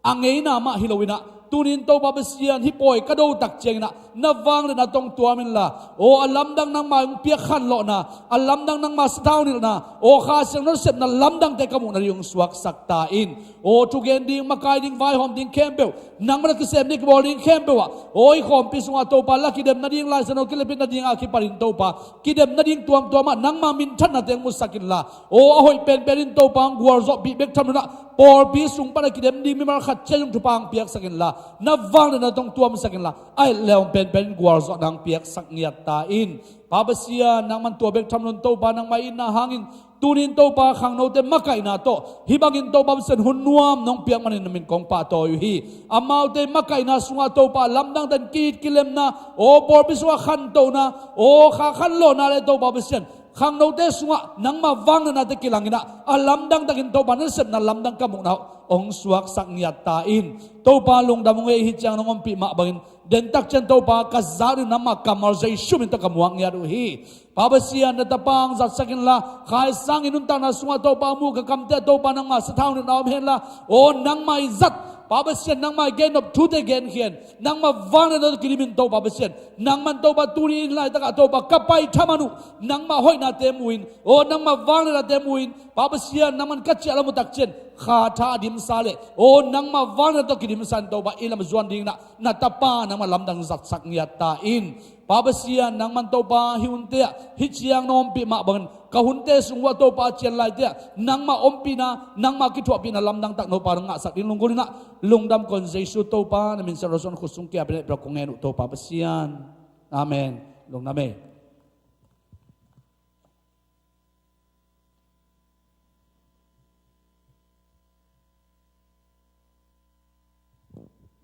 a ngeina mah hi loin ah, tunin Topa Pasian, hih pawi ka do tak ciangin ah na vangliatna tawh hong tuam inla, aw a lamdang nangmah hong piak khanlawhna, a lamdang nangmah sathau nilhna, aw Kha Siangtho nasepna lamdangte ka muhna ding hong suaksak ta in. Aw thugen ding, makai ding, vaihawm ding khempeuh, nangmah na kisem ding, kibawl ding khempeuh ah, aw i khawmpi sungah Topa la kidem nading, Lai Siangtho kilepit nading a kipanin Topa kidem nading tuamtuam ah nangmah minthanna teng musak inla, aw a hoih penpen in Topa hong gualzawhpih bek tham lo in ah, pawlpi sung pan a kidem ding mimal khat ciat zong thupha hong piaksak inla, na vangliatna tawh hong tuamsak inla, a et le hong penpen in gualzawhna hong piaksak ngiat ta in. Pa Pasian, nangman tua bek tham lo in Topa nangmah itna hangin, tunin Topa khangnote makaihna tawh hih bangin Topa Pasian hun nuam nong piak manin na min kong pahtawi uh hi. Amaute makaihna sungah Topa lamdang tan ki-it kilemna, aw pawlpi sungah khantohna, aw kha khanlawhna le Topa Pasian, Khangnote sungah nangma vangliatnate kilanginah a lamdang takin Topa na sepna lamdang ka muhna uh hong suaksak ngiat ta in. Topa lungdam ung ei, hih ciang nong ompih mah bangin dentak ciang Topa ka zak ding nangma kammal Jesu min tawh ka muak ngiat uh hi. Pa Pasian, na tapa hong zatsak inla, khaisang i nuntakna sungah Topa mu ka kamte ah Topa nangma sathau nitna om henla, aw nangma i zat, Pa Pasian, nangma i gennop thute genkhian, nangma vangliatna tawh kidimin Topa Pasian, nangman Topa tuni in laitakah Topa ka pai thaman uh nangma hoihnate mu in, aw nangma vangliatnate mu in, Pa Pasian, nangman ka ciah lam uh takcian kha tha a dimsa leh, aw nangma vangliatna tawh kidimsa in Topa i lam zuan dinginah na tapa nangma lamdang zatsak ngiat ta in. Pa Pasian, nangman Topa hih hunte ah hih ciang na ompih mah bangin ka hunte sung uah Topa cian laite ah nangma ompihna, nangma kithuahpihna lamdang tak Topa na ngahsak ding lunggulh inah lungdam kon Jesu Topa na min siangtho suan khut sung kiapin a iprak kong ngen uh Topa Pasian. Amen. Lungdam ei.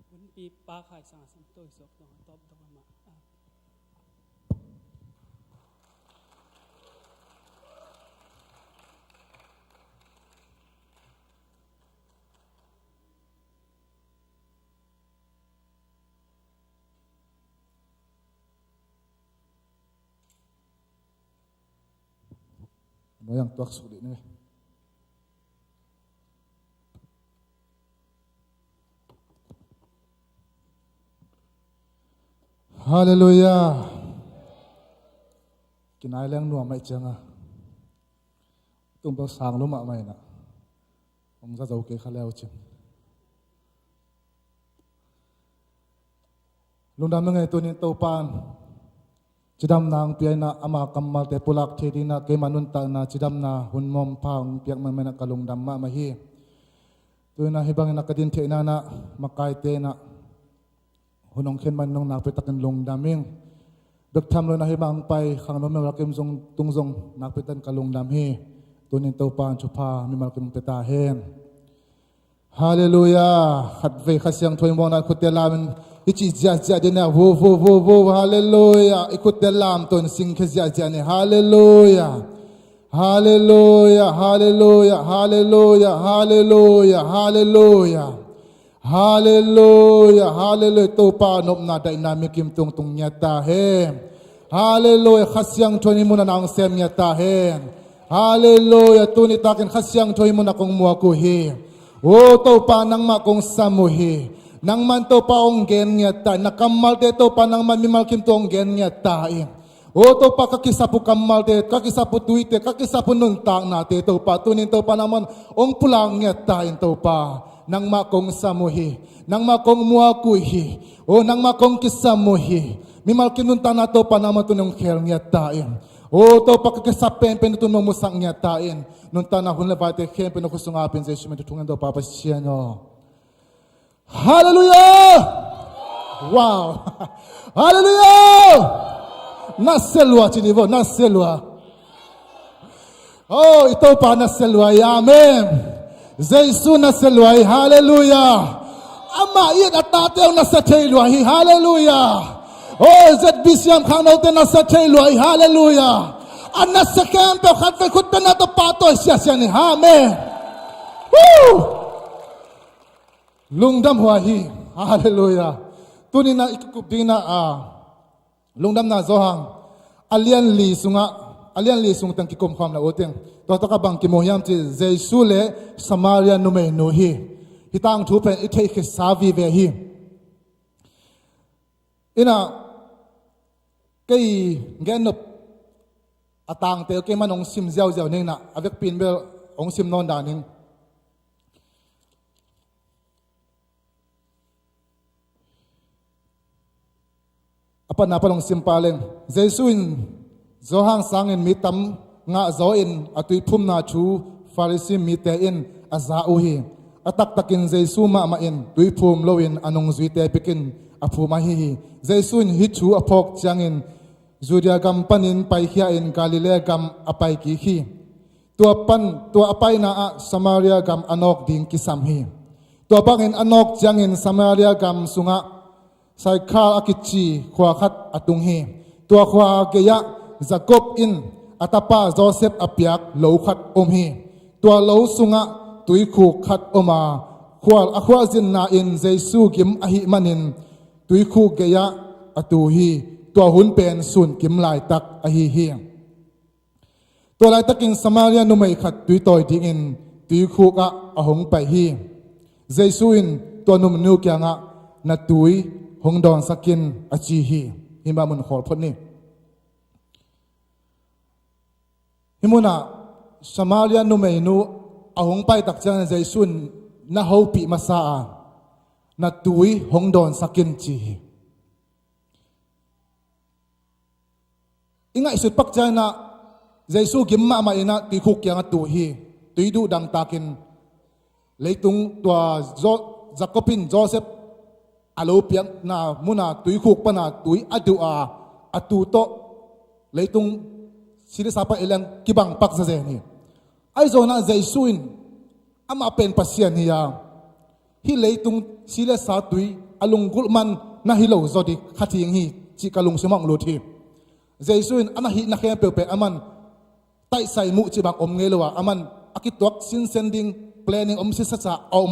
Hunpi pa khai sang a sam toi sok dong a top dong a mah. Nuai ang tuak suk dih ni. Halleluiah. Kinai leng nuam mai cianga tung bel sang lo mahmah inah hong za zo kei kha leu cin. Lungdam na ngei tunin Topan cidamna hong pia inah ama kammalte pulak thei dinah keima nuntakna cidamna hun mawmpha hong piak mahmah inah ka lungdam mahmah hi. Tuinah hih bangin a ka din theihna inah makaite inah hun hong khen man nong nakpi takin lungdam ing. Bek tham lo inah hih bang hong pai khangno mimal kim zong tung zong nakpi takin ka lungdam hi. Tunin Topan thupha mimal kim hong pia ta hen. Halleluiah. Khatvei Kha Siangtho i muakna i khutte lamin i cih ziahziah dih ni. Vo vo vo vo. Halleluiah. I khutte lam tawh in singkhia ziahziah ni. Halleluiah. Halleluiah. Halleluiah. Halleluiah. Halleluiah. Halleluiah. Halleluiah. Halleluiah. Topa nopna daihna mi kim tungtung ngiat ta hen. Halleluiah. Kha Siangtho in hih munah na hong sem ngiat ta hen. Halleluiah. Tuni takin Kha Siangtho hih munah kong muak uh hi. O Topa nangmah kong sam uh hi. Nangman Topa hong gen ngiat ta in. Na kammalte Topa nangman mimal kim tawh hong gen ngiat ta in. O Topa ka kisap uh kammalte, ka kisap uh tuite, ka kisap uh nuntaknate Topa tunin Topa nangman hong pulak ngiat ta in Topa. Nangmah kong sam uh hi. Nangmah kong muak uh hi. O nangmah kong kisam uh hi. Mimal kim nuntakna Topa nangmah tunin hong khel ngiat ta in. O Topa ka kisap penpen tunin hong musak ngiat ta in. Nuntakna hun le vaite khempeuh na khut sungah pia in Jesu min tawh thungen in Topa Pasian aw. Halleluiah. Wow. Halleluiah. Nasia lua ci ni vo, nasia lua. O i Topa nasia lua hi. Amen. Jesu nasia lua hi. Halleluiah. Amah i et a tate hong nasia thei lua hi. Halleluiah. O Z B C M khangnote nasia thei lua hi. Halleluiah. A nasia khempeuh khatvei khutte na tawh pahtawi siasia ni. Amen. Woo. Lungdam huai hi. Halleluiah. Tuninah i kikup dinah a Lungdamna Johan a lian li sungah, a lian li sung teng kikum khawm la uh teng. Tua tawh ka bang kimu hiam ci, Jesu le Samaria numeinu hi. Hih tangthu pen i theihkhia sa vive hi. Innah kei gennop a tangte uh kei man hong sim ziauziau ningnah a vekpin bel hong sim nawn dan ning. A patna pan hong sim pah leng. Jesu in Johan sangin mi tam ngah zaw in a tuiphumna thu Farisi mite in a za uh hi. A taktakin Jesu mahmah in tuiphum loin a nungzuite bikin a phum ahi hi. Jesu in hih thu a phawk ciangin Judea gam panin paikhia in Galilee gam a pai kik hi. Tua pan, tua a paina ah Samaria gam a nawk ding kisam hi. Tua bangin a nawk ciangin Samaria gam sungah Saikhar a kici khua khat a tung hi. Tua khua gei-ah Jakob in a tapa Josef a piak lo khat om hi. Tua lo sungah tuikhuk khat om a, khual a khualzinna in Jesu gim ahih manin tuikhuk gei-ah a tu hi. Tua hun pen sun kim laitak ahi hi. Tua laitakin Samaria numei khat tui tawi dingin tuikhuk ah a hong pai hi. Jesu in tua numei nu kiangah, "Na tui hong dawnsak in," a ci hi. Hih mah mun khawl phot ni. Hih munah Samaria numeinu a hong paitak ciangin Jesu in na hopih masa a, "Na tui hong dawnsak in," ci hi. I ngaihsut pak ciangin ah Jesu gim mahmah in ah tuikhuk kiangah tu hi. Tui duh dangtakin leitung tua Jo-, Jacob in Josef a lo piakna muna tuikhuk pana tui a duh a, a tu tawh leitung si le sa pan ei leng kibang pak zazen hi. Ahi zongin ah Jesu in, "Amah pen Pasian hi a, hih leitung si le sa tui a lunggulh man na hi lo zaw ding kha ding hi," cih ka lungsim ah hong lut hi. Jesu in a na hihna khempeuh pen aman taisai muh cih bang om ngei lo a, aman a kituak sinsen ding planning om sitsa a om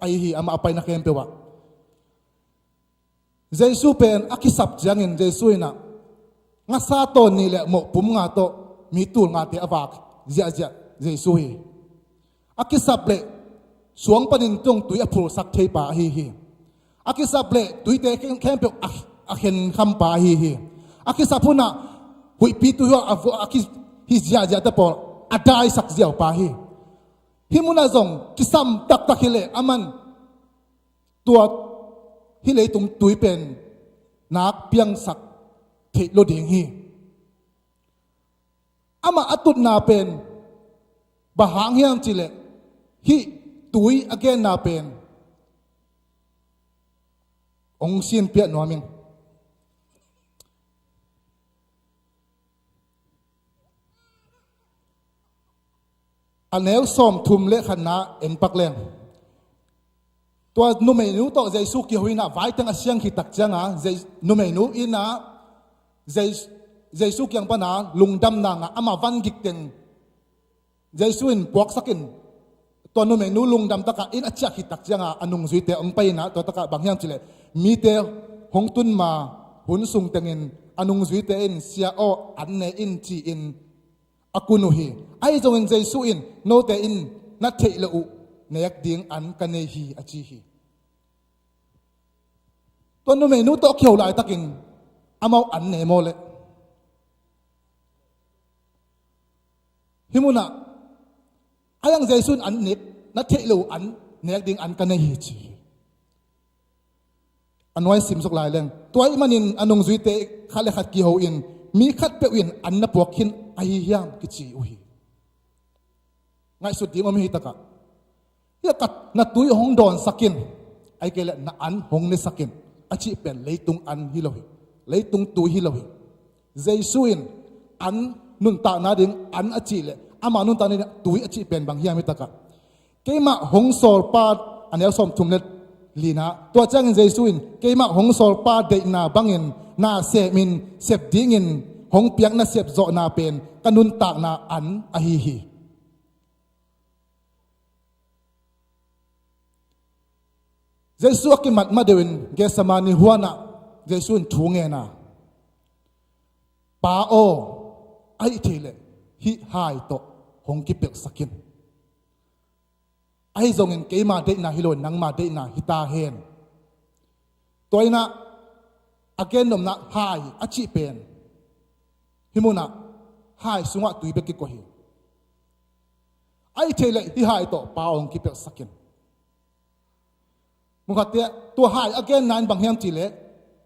ahi hi, amah a paina khempeuh ah. Jesu pen a kisap ciangin Jesu in ah ngasa tawn nih le mawhpum nga tawh mi tul ngate a vak ziahziah Jesu hi. A kisap leh suang panin tung tui a phulsak thei pa ahi hi. A kisap leh tuite kheng-, khempeuh a, a khenkham pa ahi hi. A kisap hunah huihpi tui huah a vu-, a ki-, hi ziahziah te pawl a daisak ziau pa hi. Hih munah zong kisam taktak hi leh aman tua hih leitung tui pen nak piangsak theih lo ding hi. Amah a tutna pen bang hang hiam cih leh hih tui a genna pen hong sinpiak nuam ing. A neu sawmthum le khatna en pak leng. Tua numeinu tawh Jesu kiho in ah vaiteng a siang khit tak ciangin Je-, numeinu in ah Je-, Jesu kiang pana lungdamna ngah, amah van gik teng Jesu in puaksak in, tua numeinu lungdam takah inn a ciah khit tak ciangin a nungzuite hong pai in ah tua takah bang hiam cih leh, "Mite hong tun ma hun sung tengin a nungzuite in, 'Sia aw, an ne in,' ci-in a kun uh hi. Ahi zongin Jesu in, 'Note in na theih loh uh nek ding an ka nei hi,' a ci hi." Tua numeinu tawh kiho laitakin amau an ne maw leh? Hih munah a yang Jesu in an nek, "Na theih loh uh an nek ding an ka nei hi," ci hi. A nuai sim suk lai leng. Tua ahih manin a nungzuite khat le khat kiho in, "Mi khatpeuh in an na puak khin ahi hiam?" kici uh hi. Ngaihsut ding om hi takah. Hih a kat, "Na tui hong dawnsak in," ahih kei leh, "Na an hong nesak in," a cih pen leitung an hi lo hi. Leitung tui hi lo hi. Jesu in an nuntakna ding an a cih leh, ama nuntakna ding tui a cih pen bang hiam hi takah. Keimah hong sawlpa, a neu sawmthum le lina, tua ciangin Jesu in, "Keimah hong sawlpa deihna bangin na semin sep dingin hong piak na sepzawhna pen ka nuntakna an ahi hi." Jesu a kimat madeuh in Gethsemane huanah Jesu in thu ngen a, "Pa aw, ahih thei leh hih hai tawh hong kipelhsak in. Ahi zongin keima deihna hi lo, nangma deihna hi ta hen." Tua in ah a gen nopna hai a cih pen hih munah hai sungah tui bek kikoih hi. "Ahih thei leh hih hai tawh Pa aw, hong kipelhsak in." Mukhatte tua hai a genna in bang hiam cih leh,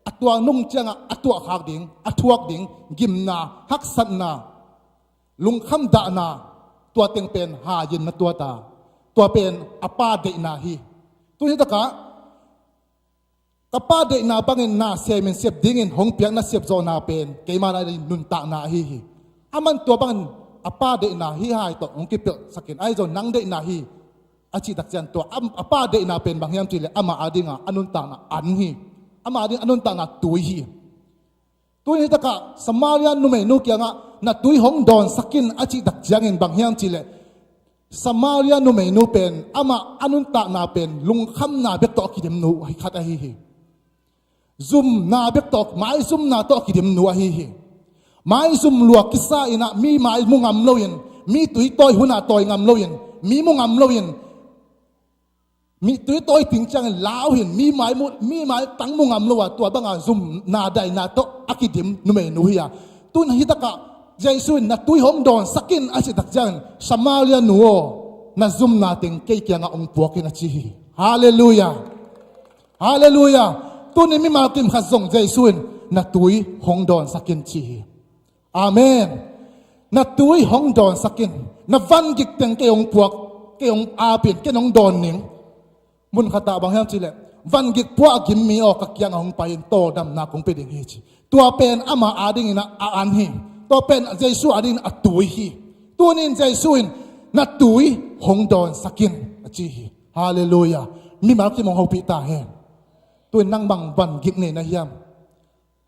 a tuak nung ciangah a tuahkhak ding, a thuak ding gimna, haksatna, lungkham dahna, tua teng pen hai in na tuat a, tua pen a Pa deihna hi. Tuni takah, "Ka Pa deihna bangin na semin sep dingin hong piak na sepzawhna pen keima na ding nuntakna ahi hi. Aman tua bangin a Pa deihna hih hai tawh hong kipelhsak in, ahi zong nang deihna hi," a cih tak ciang tua a, a Pa deihna pen bang hiam cih leh, amah a dinga a nuntakna an hi. Amah a ding a nuntakna tui hi. Tuni takah Samaria numeinu kiangah na tui hong dawnsak in a cih tak ciangin bang hiam cihleh, Samaria numeinu pen amah a nuntakna pen lungkhamna bek tawh a kidemnu khat ahi hi. Zumna bek tawh, maizumna tawh a kidemnu ahi hi. Maizum lua kisa inah mi mai mu ngam loin, mi tui tawi hunah tawi ngam loin, mi mu ngam loin, mi tui tawi ting ciangin lau hin, mi mai mu, mi mai tang mu ngam lo a, tua banga zumna daina tawh a kidim numeinu hi a. Tun hi takah Jesu in na tui hong dawnsak in a cih tak ciangin, Samaria nu aw, na zumna teng kei kiangah hong puak in a ci hi. Halleluiah. Halleluiah. Tuni mimal kim khat zong Jesu in na tui hong dawnsak in ci hi. Amen. Na tui hong dawnsak in. Na vangik teng kei hong puak, kei hong apin, kei hong dawn ning. Mun khatah bang hiam cihleh, vangik puah a gim mi aw, ka kiangah hong pai in, tawldamna kong pia ding hi ci. Tua pen ama adingin a, a an hi. Tua pen Jesu adingin a tui hi. Tunin Jesu in na tui hong dawnsak in a ci hi. Halleluiah. Mimal kim hong hopih ta hen. Tuin nang bang vangik nei na hiam?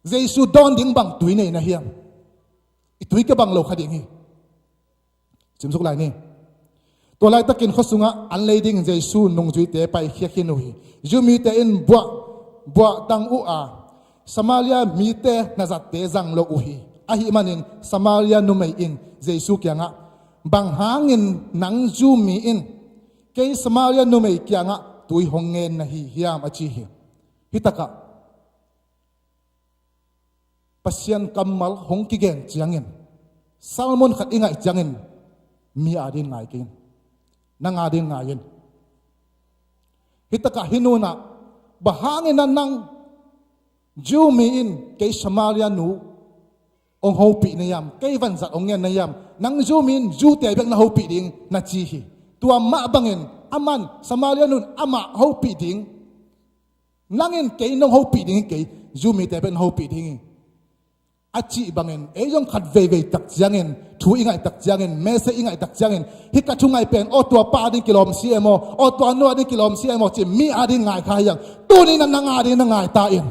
Jesu dawn ding bang tui nei na hiam? I tui kibang lo kha ding hi. Simsuk lai ni. Tua laitakin khua sungah an lei dingin Jesu nungzuite paikhia khin uh hi. Jew mite in buah, buah tang uh a, Samaria mite na zatte zang lo uh hi. Ahi manin Samaria numei in Jesu kiangah, bang hangin nang Jew mi in kei Samaria numei kiangah tui hong ngen na hi hiam a ci hi. Hi takah Pasian kammal hong kigen ciangin, sermon khat i ngaih ciangin, mi ading ngai kei in, nang ading ngai in. Hi takah hih nu in ah, bang hangin ah nang Jew mi in kei Samaria nu hong hopih na hiam, kei vanzat hong ngen na hiam, nang Jew mi in Jew te bek na hopih ding na ci hi. Tua mah bangin aman Samaria nu in amah hopih ding, nang in kei nong hopih ding hi kei, Jew mite bek na hopih ding hi, a cih bangin, ei zong khat veivei tak ciangin, thu i ngaih tak ciangin, message i ngaih tak ciangin, hih ka thu ngaih pen, aw tua pa ading kilawm si em aw, aw tua nu ading kilawm si em aw, ci mi ading ngai kha hi hang. Tuni na nang ading na ngai ta in.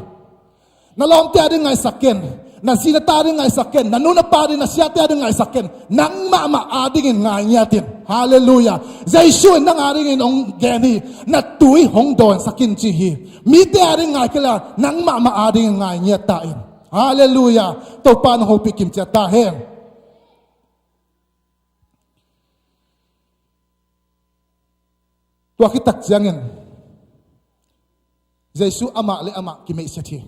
Na lawmte ading ngaihsak ken. Na zi na ta ading ngaihsak ken. Na nu na pa ading, na siate ading ngaihsak ken. Nang mahmah adingin ngai ngiat in. Halleluiah. Jesu in nang adingin hong gen hi. Na tui hong dawnsak in ci hi. Mite ading ngai kei la, nang mahmah adingin ngai ngiat ta in. Halleluiah. Topa na hopih kim ciat ta hen. Tua khit tak ciangin Jesu amah le amah kimeihsiat hi.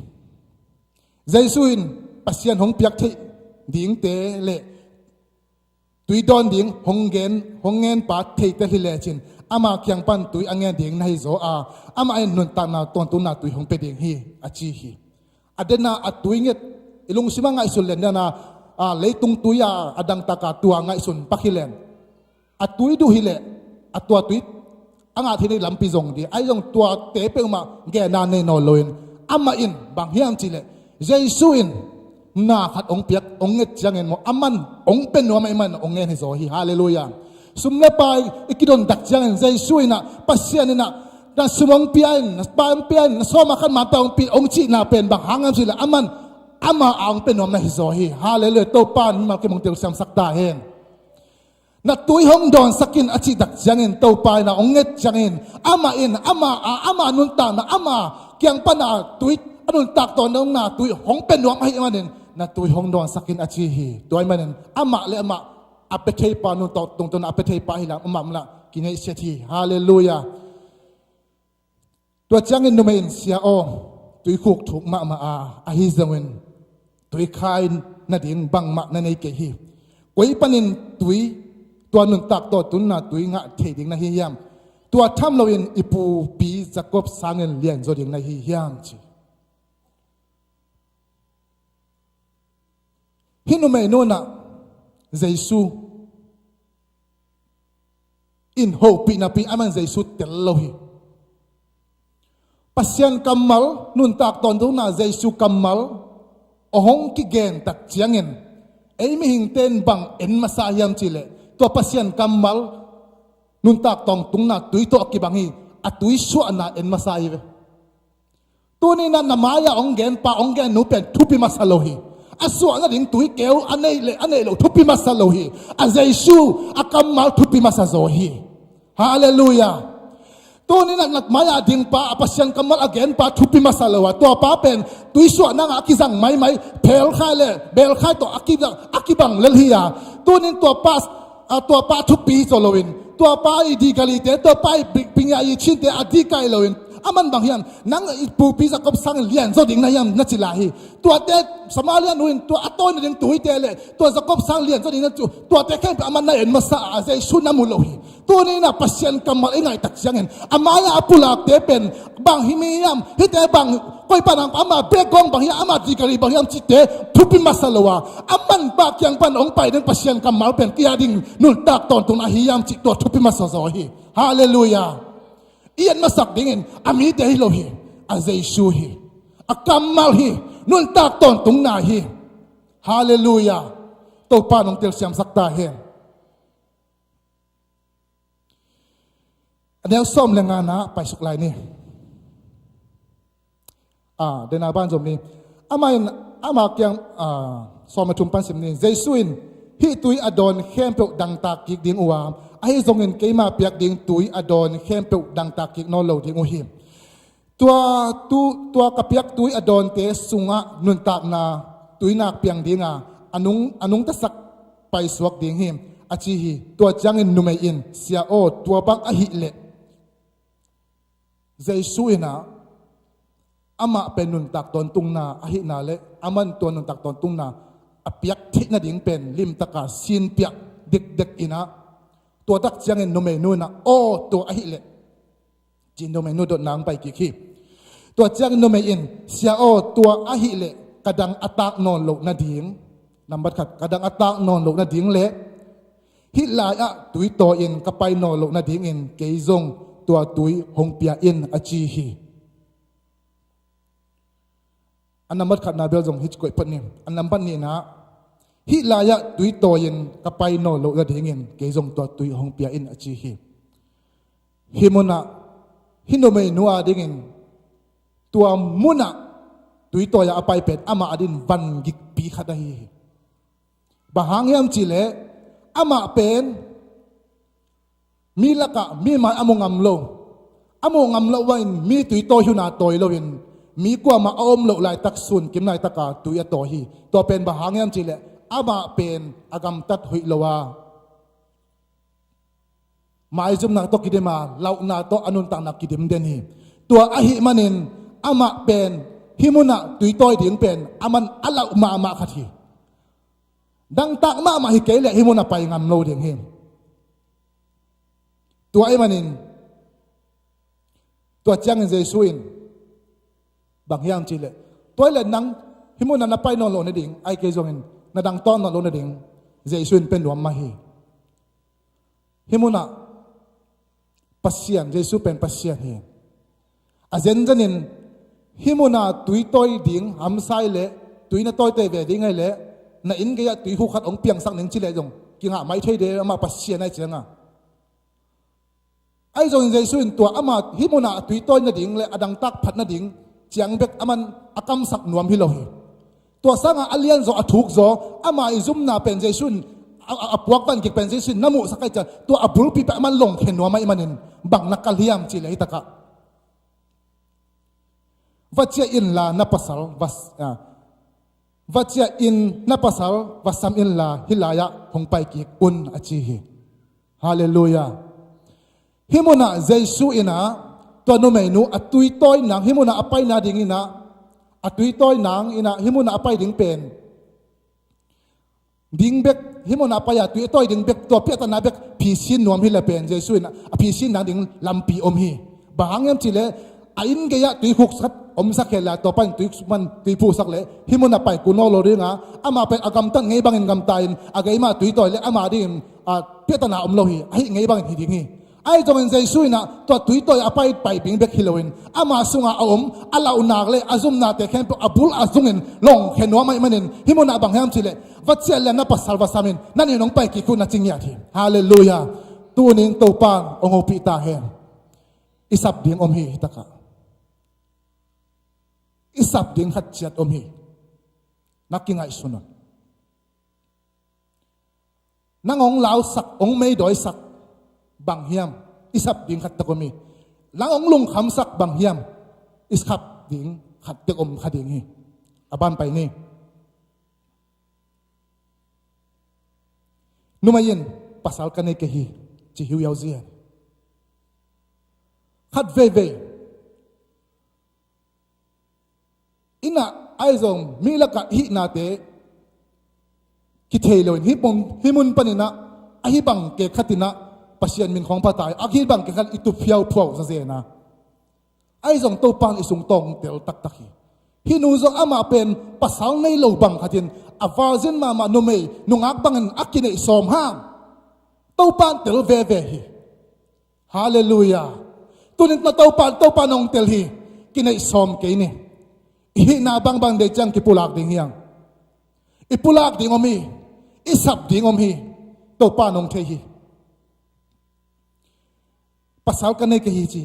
Jesu in Pasian hong piak theih dingte le tui dawn ding hong gen, hong ngen pa theite hi lecin, ama kiang pan tui a ngen ding na hi zaw a, amah in nuntakna tawntungna tui hong pia ding hi, a ci hi. A dena a tui nget, i lungsim a ngaihsun len dena, a, leitung tui a, a dangtaka tua ngaihsun pak hi len. A tui duh hi leh, a tua tui a ngah thei nei lampi zong ding, ahi zong tuate peuhmah genna nei nawn loin, amah in bang hiam cihleh, Jesu in na khat hong piak, hong nget ciangin maw, aman hong pia nuam ahih manin hong ngen hi zaw hi. Halleluiah. Sum le pai i kidon tak ciangin Jesu in ah, Pasian in ah, na sum hong pia in, na pai hong pia in, na sawm a khat man pai hong pia in, hong cihna pen bang hang hiam cihleh, aman ama a hong pia nuam na hi zaw hi. Halleluiah. Topa in mimal kim hong telsiamsak ta hen. Na tui hong dawnsak in a cih tak ciangin, Topa in ah hong nget ciangin, amah in, ama a, ama nuntakna, ama kiang pana tui, a nuntak tawntungna tui hong pia nuam ahih manin, na tui hong dawnsak in a ci hi. Tua ahih manin amah le amah a pia theipa, nuntak tawntungna a pia theipa hi lam, amah amah kineihsiat hi. Halleluiah. Tua ciangin numei in, Sia aw, tuikhuk thuk mahmah a, ahi zongin tuikhai nading bangmah na nei kei hi. Koi panin tui, tua nuntak tawntungna tui ngah thei ding na hi hiam? Tua tham loin i pupi Jacob sangin lianzaw ding na hi hiam, ci. Hih numeinu in ah Jesu in hopih napi, aman Jesu tel lo hi. Pasian kammal, nuntak tawntungna Jesu kammal a hong kigen tak ciangin, ei mihingte in bang en masa hiam cihleh, tua Pasian kammal, nuntak tawntungna tui tawh a kibang hi. A tui suahna en masa hi ve. Tuni in ah na mai-ah hong gen pa, hong gen nu pen thupi masa lo hi. A suah nading tuikeu a neih le a neih loh thupi masa lo hi. A Jesu a kammal thupi masa zaw hi. Halleluiah. Tuni-in a nat mai-ah ding pa, a Pasian kammal a gen pa thupi masa lo a, tua pa pen tuisuah nangah a kizang maimai, phelkhai le belkhai tawh a kibang, a kibang lel hi a. Tuni-in tua pa, a, tua pa thupi hi zaw loin, tua pa i digalite, tua pa i pi-, pinya i chinte a dikaih loin, aman bang hiam, nang i pupi Jacob sang in lian zaw ding na hiam na ci lai hi. Tuate Samaria nu in tua a tawi nading tuite le tua Jacob sang lian zaw ding na ci, tuate khempeuh aman na en masa a, Jesu na mu lo hi. Tuni-in a Pasian kammal i ngaihtak ciangin, a mai-ah a pulakte pen bang hi mi hiam, hihte bang, koi pan a, ama background bang hiam, ama degree bang hiam cihte thupi masa lo a, aman bang kiang pan hong pai ding Pasian kammal pen kei a ding nuntak tawntungna ahi hiam cih tua thupi masa zaw hi. Halleluiah. I et masak dingin a mite hi lo hi, a Jesu hi, a kammal hi, nuntak tawntungna hi. Halleluiah. Topa in hong telsiamsak ta hen. A neu sawm le ngana paisuk lai ni. A, dena ban zom ni. Amah in, ama kiang, a, sawm le thum pan sim ni. Jesu in, hih tui a dawn khempeuh dangtak kik ding uh a, ahi zongin keima piak ding tui a dawn khempeuh dangtak kik nawn lo ding uh hi. Tua tu, tua ka piak tui a dawnte sungah nuntakna tuinak piang dinga, a nung, a nungtasak paisuak ding hi, a ci hi. Tua ciangin numei in, Sia aw, tua bang ahih leh, Jesu in a, amah pen nuntak tawntungna ahihna le, aman tua nuntak tawntungna a piak theih nading pen limtaka sinpiak dekdek in a, tua tak ciangin numeinu in a, aw, tua ahih leh, ci-in numeinu dotna hong pai kik hi. Tua ciangin numei in, Sia aw, tua ahih leh ka dang a tak nawn loh nading, nambat khat, ka dang a tak nawn loh nading le hih lai-ah tui tawi-in ka pai nawn loh nadingin kei zong tua tui hong pia in, a ci hi. A nambat khatna bel zong hih ci koih phot ni. A nambat nihna, hih lai-ah tui tawi-in ka pai nawn loh nadingin kei zong tua tui hong pia in, a ci hi. Hih munah, hih numeinu a dingin tua munah tui tawi-a a pai pen amah a dingin vangikpi khat ahi hi. Bang hang hiam cihleh, amah pen mi lakah mi mai a mu ngam lo, a mu ngam loh in mi tui tawi hun a tawi loin, mi kuamah a om loh laitak, sun kim laitaka tui a tawi hi. Tua pen bang hang hiam cihleh, amah pen a gamtat hoih lo a, maizumna tawh kidim a, lauhna tawh a nuntakna kidim den hi. Tua ahih manin amah pen hih munah tui tawi ding pen aman a lauh mahmah khat hi. Dangtak mahmah hi kei leh hih munah pai ngam lo ding hi. Tua ahih manin, tua ciangin Jesu in bang hiam cihleh, tua ahih leh nang hih munah na pai nawn loh nading, ahih kei zongin na dang tawn nawn loh nading Jesu in pia nuam mah hi. Hih munah Pasian, Jesu pen Pasian hi. A zenzenin hih munah tui tawi ding hamsa leh, tui na tawitawih ve ding ahih leh, na inn gei-ah tuikhuk khat hong piangsak ning ci leh zong kingah mai thei ding, amah Pasian ahih ciangin. Ahi zongin Jesu in tua amah hih munah a tui tawi nading le a dangtak phat nading ciang bek aman a kamsak nuam hi lo hi. Tua sangah a lianzaw, a thukzaw, ama i zumna pen Jesu in a, a, a puak vangik pen Jesu in na muhsak ahih ciang, tua a bulpi pen aman longkhia nuam ahih manin bang na kal hiam cihleh, hih takah, va ciah inla na pasal va, a, va ciah in, na pasal va sam inla hih lai-ah hong pai kik un, a ci hi. Halleluiah. Hih munah Jesu in a, tua numeinu a tui tawi nang, hih munah a pai nadingin a, a tui tawi nangin a, hih munah a pai ding pen ding bek, hih munah a pai a tui a tawi ding bek, tua piahtana bek phisin nuam hi leh pen Jesu in a, a phisin nading lampi om hi. Bang hang hiam cihleh, a inn gei-ah tuikhuk khat omsak hen la, tua pan tui man tui phuhsak leh hih munah pai kul nawn lo ding a, amah pen a gamtat ngei bangin gamta-in, a gei mah tui tawi leh amah dingin, a, piahtana om lo hi, ahih ngei bangin hi ding hi. Ahi zongin Jesu in a, tua tui tawi a pai, pai ding bek hi loin, ama sungah a om a lauhnak le a zumnate khempeuh a bul a zungin longkhia nuam ahih manin, hih munah bang hiam cihleh, va ciah inla na pasal va sam in, nang in hong pai kik un, a ci ngiat hi. Halleluiah. Tuni-in Topa in hong hopih ta hen. I sap ding om hi, hih takah. I sap ding khat ciat om hi. Na kingaihsun un. Nang hong lausak, hong meidawisak bang hiam i sap ding khat tek om hi. Nang hong lungkhamsak bang hiam i sap ding khat tek om kha ding hi. A ban pai ni. Numei in pasal ka nei kei hi ci hiuhiau zen. Khat veivei inn ah ahi zong mi lakah i hihnate kithei loin hih mun, hih mun panin ah ahi bang kei khat in ah Pasian min khawng pha ta hi, ahi bang kei khat i tup phiauphiau zazen a. Ahi zong Topa in i sung tawng tel taktak hi. Hih nu zong amah pen pasal nei lo bang khatin a virgin mahmah numei nungak bangin a kineih sawm hang Topa in tel veve hi. Halleluiah. Tunin na Topa, Topa in hong tel hi. Kineih sawm kei ni. I hihna bangbang deih ciang kipulak ding hiang. I pulak ding om hi. I sap ding om hi. Topa in hong thei hi. Pasal ka nei kei hi ci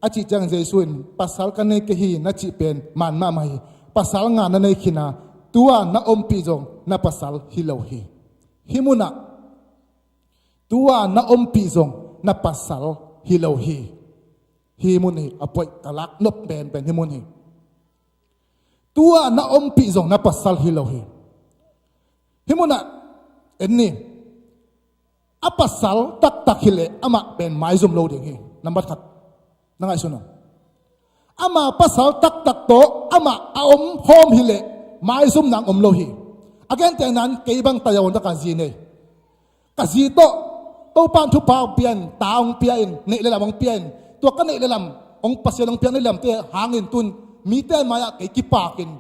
a cih ciangin Jesu in pasal ka nei kei hi na cih pen man mahmah hi. Pasal nga na nei khin a, tua na ompih zong na pasal hi lo hi. Hih munah tua na ompih zong na pasal hi lo hi. Hih mun hi a, point ka lak nop penpen hih mun hi. Tua na ompih zong na pasal hi lo hi. Hih munah en ni. A pasal taktak hileh amah pen maizum lo ding hi. Nambat khat na ngaihsun un. Ama pasal taktak tawh amah a om khawm hileh maizum nang om lo hi. A gentehna in kei bang tayawng taka zi nei. Ka zi tawh Topa in thupha hong pia in, ta hong pia in, neih le lam hong pia in, tua ka neih le lam hong, Pasian hong piak neih le lamte hangin tun mite mai-ah kei kipakin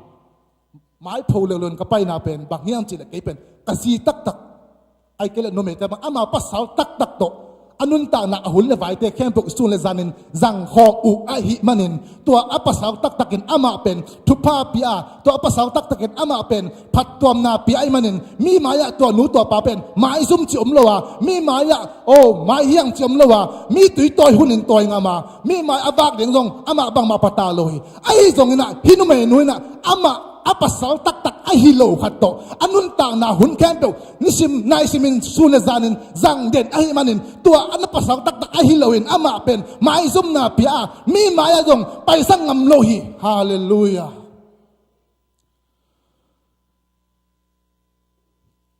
maipho leuleu in ka paina pen bang hiam cihleh kei pen ka zi taktak, ahih kei leh numeite bang ama pasal taktak tawh a nuntakna a hun le vaite khempeuh sun le zanin zang khawm uh ahih manin tua a pasal taktakin amah pen thupha pia a, tua a pasal taktakin amah pen phattuamna pia ahih manin mi mai-ah tua nu tua pa pen maizum cih om lo a, mi mai-ah o mai hiang cih om lo a, mi tui tawi hunin tawi ngam a, mi mai a vak ding zong amah bangmah pha ta lo hi. Ahi zongin ah hih numeinu in ah amah a pasal taktak ahi lo khat tawh a nuntakna hun khempeuh nisim naisimin sun le zanin zang den ahih manin tua a na pasal taktak ahi loin amah pen maizumna pia a, mi mai-ah zong paisak ngam lo hi. Halleluiah.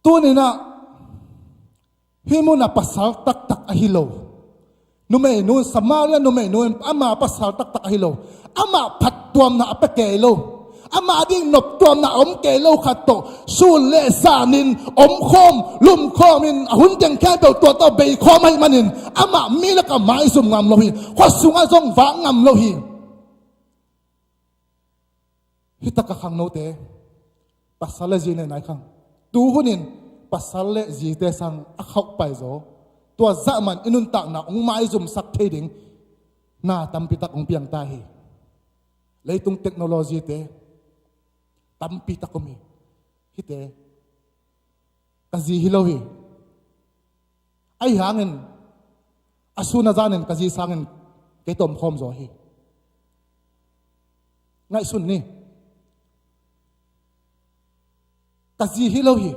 Tuninah hih munah pasal taktak ahi lo numeinu, Samaria numeinu in ama pasal taktak ahi lo, amah phattuamna a pia kei lo, ama ding noptuamna a om kei lo khat tawh sun le zanin omkhawm lumkhawmin a hun teng khempeuh tua tawh beikhawm ahih manin amah mi lakah maizum ngam lo hi. Khua sungah zong vak ngam lo hi. Hih takah khangnote, pasal le zi nei nai khang. Tu hunin pasal le zite sang a khauh paizaw, tua zah man i nuntakna hong maizumsak thei ding na tampitak hong piang ta hi. Leitung technology-te tampitak om hi. Hihte ka zi hi lo hi. Ahi hangin a sun a zanin ka zi sangin kei tawh omkhawm zaw hi. Ngaihsun ni. Ka zi hi lo hi.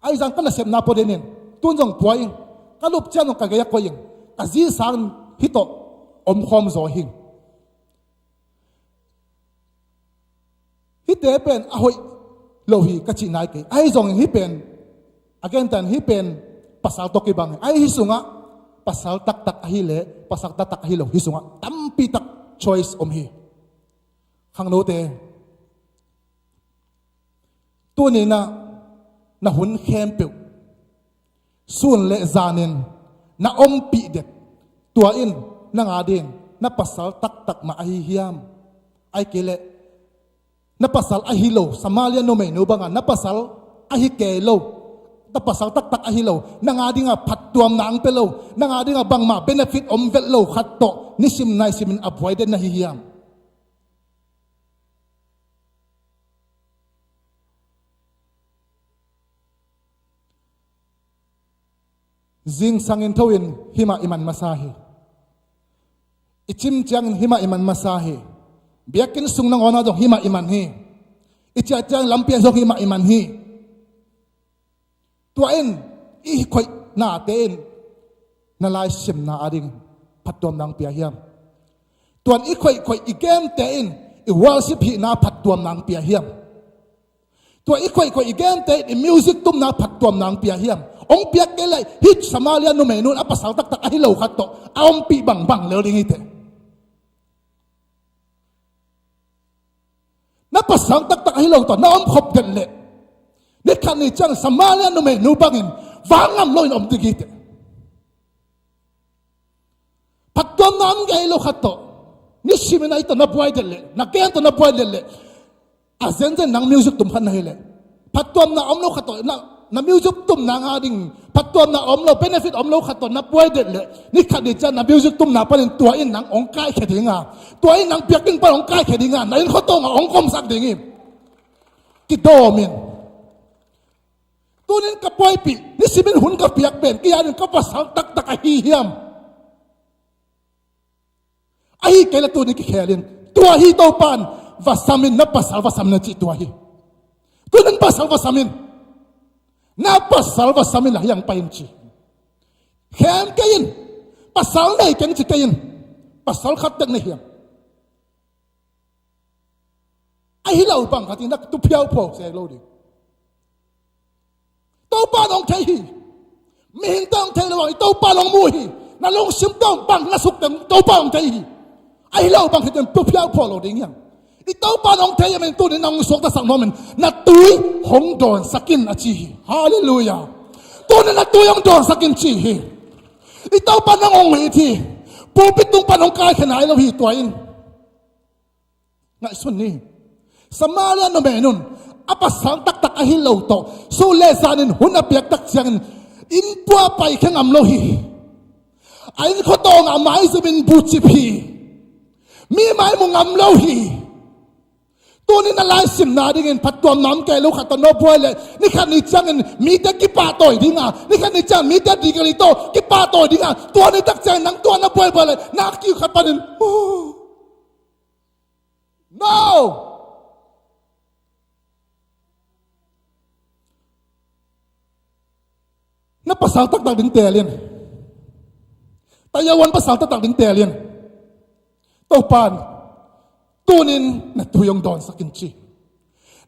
Ahi zang ka nasepna pua denin tun zong pua ing. Ka lup ciang zong ka gei a koih ing. Ka zi sangin hih tawh omkhawm zaw hi. Hihte pen a hoih lo hi ka cih nai kei. Ahi zongin hih pen a gentan hih pen pasal tawh kibang hi. Ahi hih sungah pasal taktak ahi le pasal taktak ahi lo hih sungah tampitak choice om hi. Khangnote, tuninah na hun khempeuh sun le zanin na ompih det, tua in nang a ding na pasal taktak mah ahi hiam? Ahih kei leh na pasal ahi lo, Samaria numeinu bangah na pasal ahi kei lo, na pasal taktak ahi lo, nang a dingah phattuamna hong pia lo, nang a dingah bangmah benefit om vet lo khat tawh nisim naisimin a buai den na hi hiam? Zingsang in tho in himah i man masa hi. I cim ciangin himah i man masa hi. Biakinn sung nangawnah zong himah i man hi. I ciah ciang lampi ah zong hi mah i man hi. Tua in i khoihnate in na laisimna ading phattuamna hong pia hiam? Tuan i khoihkhoih i gemte in i worship hihna phattuamna hong pia hiam? Tua i khoihkhoih i gemte in i music tumna phattuamna hong pia hiam? Hong piak kei leh hih Samaria numeinu in a pasal taktak ahi lo khat tawh a ompih bangbang lel ding hi teh. Na pasal taktak ahi lo tawh na om khop den leh, ni khat ni ciang Samaria numeinu bangin vang ngam loin om ding hi teh. Phattuamna om ngei lo khat tawh nisimin a i tawh na buai den leh, na gen tawh na buai den leh, a zenzen nang music tum khat na hi leh, phattuamna om lo khat tawh na, na music tumna nga ding phattuamna om lo, benefit om lo khat tawh na buai den leh, ni khat ni ciang na music tumna panin tua in nang hong kaikhia ding a, tua in nang biakinn pan hong kaikhia ding a, na inn khotong ah hong komsak ding hi. Kidawm in. Tunin ka buaipih, nisimin hun ka piak pen kei adingin ka pasal taktak ahi hiam? Ahi kei leh tunin kikhel in. Tua hi Topa in, va sam in, na pasal va sam in a cih tua hi. Tunin pasal va sam in. Na pasal va sam in, a hiang pai in ci. Khem kei in. Pasal nei keng ci kei in. Pasal khat tek nei hiam? Ahi lo bang khat in na tu phiau phuau se lo ding. Topa in hong thei hi. Mihingte hong thei lo bang, i Topa in hong mu hi. Na lungsim tawh bang na suk teng Topa in hong thei hi. Ahi lo bang khat in tu phiau phuau lo ding hiam? I Topa in hong thei hi manin tunin na hong suaktasak nuam in, na tui hong dawnsak in a ci hi. Halleluiah. Tunin na tui hong dawnsak in ci hi. I Topa in hong it hi. Pulpit tung pan hong kaikhia nai lo hi tua in. Ngaihsun ni. Samaria numeinu in a pasal taktak ahi lo tawh, sun le zanin hun a piak tak ciangin inn pua paikhia ngam lo hi. A inn khotong ah maizumin bucip hi. Mi mai mu ngam lo hi. Tunin a laisimna dingin phattuamna om kei lo khat tawh na buai leh, ni khat ni ciangin mite kipahtawi ding a, ni khat ni ciangin mite degree tawh kipahtawi ding a, tua ni tak ciangin nang tua na buaibuai leh, na kiu khat panin, oh. No! Na pasal taktak ding teel in. Tayawan pasal taktak ding teel in. Topa in, tunin na tui hong dawnsak in ci.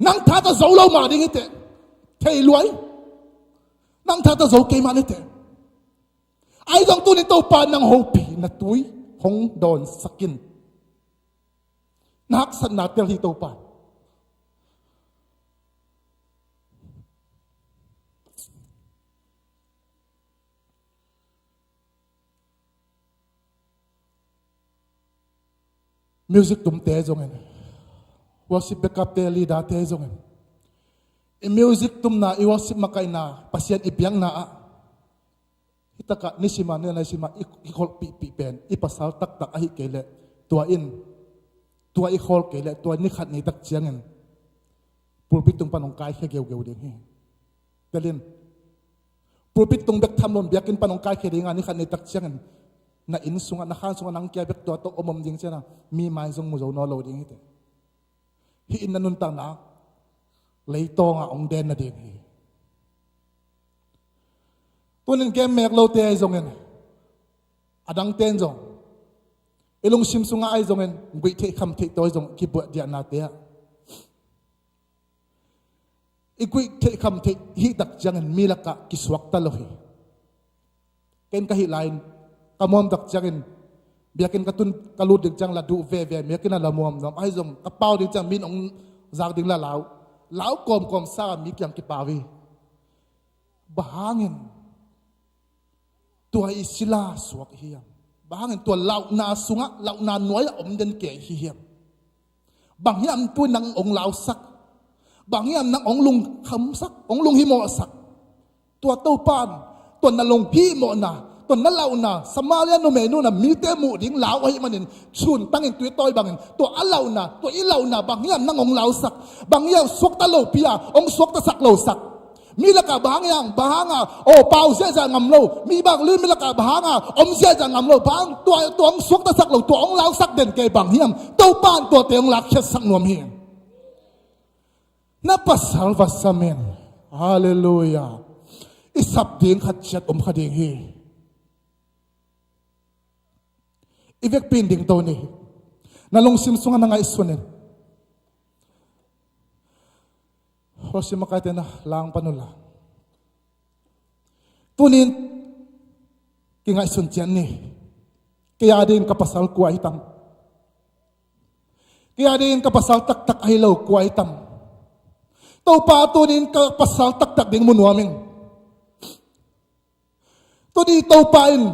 Nang tha tawh zo lo mah ding hi teh. Thei luai. Nang tha tawh zo kei mah ni teh. Ahi zong tunin Topa in nang hopih, na tui hong dawnsak in. Na haksatna tel hi Topa. Music tumte zongin, worship backup te, leader te zongin, i music tumna, i worship makaihna, Pasian i biakna ah, hi takah nisim a, ni a, nisim a i, i kholhpihpih pen i pasal taktak ahi kei leh, tua in, tua i khawl kei leh, tua ni khat ni tak ciangin pulpit tung pan hong kaikhia geugeu ding hi. Tel in. Pulpit tung bek tham lo in biakinn pan hong kaikhia ding a, ni khat ni tak ciangin na inn sungah, na khan sungah nang kia bek tua tawh om om ding ciangin a, mi mai zong mu zo nawn lo ding hi teh. Hih inn na nuntakna leitawng ah hong den nading hi. Tunin gen mek lote ahi zongin, a dangte in zong, i lungsim sungah ahi zongin, guih theih kham theih tawi zong kibuah diahnate ah, i guih theih kham theih hih tak ciangin mi lakah kisuakta lo hi. Ken ka hih lai-in ka muam tak ciangin, biakinn ka tun, ka lut ding ciang la duh veve, biakinn ah la muam zong, ahi zong ka pau ding ciang min hong zak ding la lau, lau kawmkawm sa, mi kiang kipau hi. Bang hangin tua i sila suak i hi hiam? Bang hangin tua lauhna sungah, lauhna nuai-ah om den kei i hi hiam? Bang hiam tu nang hong lausak? Bang hiam nang hong lungkhamsak, hong lunghimawhsak? Tua Topa in, tua na lunghimawhna, tua na lauhna, Samaria numeinu in a mite muh ding lau ahih manin, sun tangin tui tawi bangin, tua a lauhna, tua i lauhna, bang hiam nang hong lausak? Bang hiam suakta lopi a hong suaktasak losak? Mi lakah bang hang, bang hang a, aw, pau ziahziah ngam lo, mi bang lin mi lakah bang hang a om ziahziah ngam lo, bang hang tua, tua hong suaktasak lo, tua hong lausak den kei bang hiam? Topa in tuate hong lakkhiatsak nuam hi. na pasal va sam in. Halleluiah. I sap ding khat ciat om kha ding hi. I vekpi in ding to ni. Na lungsim sungah na ngaihsun in. Hosim a kaite na lang pan uh la. Tunin kingaihsun ciat ni. Kei a dingin ka pasal kua hi tam? Kei a dingin ka pasal taktak ahi lo kua hi tam? Topa, tunin ka pasal taktak ding mu nuam ing. Tuni Topa in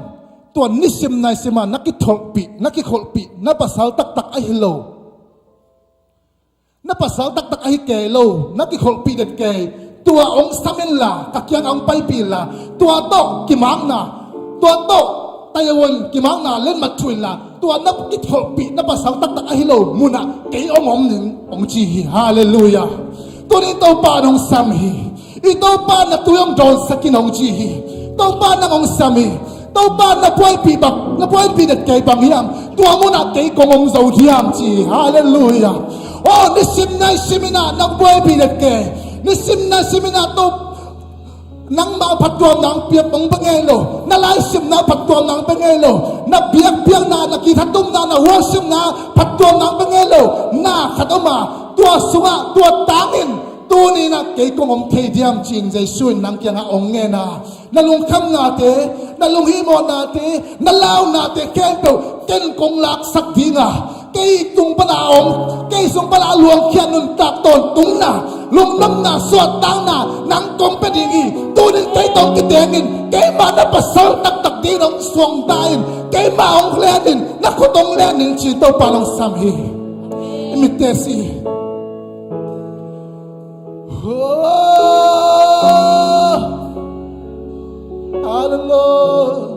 tua nisim naisim a na kitholhpih, na kikholhpih, na pasal taktak ahi lo, na pasal taktak ahi kei lo, na kikholhpih det kei, tua hong sam inla, ka kiang hong paipih inla, tua tawh kimakna, tua tawh taiawin kimakna lenmat thu inla, tua na kitholhpih, na pasal taktak ahi lo munah kei hong om ning, hong ci hi. Halleluiah. Tunin Topa in hong sam hi. I Topa na tui hong dawnsak in hong ci hi. Topa nang hong sam hi. Topa na buaipih bang, na buaipih det kei bang hiam? Tua munah kei kong om zo diam ci hi. Halleluiah. Oh, nisim naisim inah nang buaipih det kei. Nisim naisim inah to nangmah phattuamna hong piak hong pe ngei lo. Na laisimna phattuamna hong pe ngei lo. Na biakpiakna, na kithatumna, na worshipna phattuamna hong pe ngei lo. Na khat om a, tua sungah, tua tangin tuninah kei kong om thei diam ci-in Jesu in nang kiangah hong ngen a, na lungkhamnate, na lunghimawhnate, na launate khempeuh ken kong laksak ding a, kei tung pana om, kei sung pana luangkhia nuntak tawntungna, lungnopna, suahtakna nang kong pia ding hi. Tunin kei tawh kiteng in, keimah na pasal taktak dingin hong suangta in, keimah hong len in, na khut hong len in ci-in Topa in hong sam hi. I mitte si. Oh, hallelujah.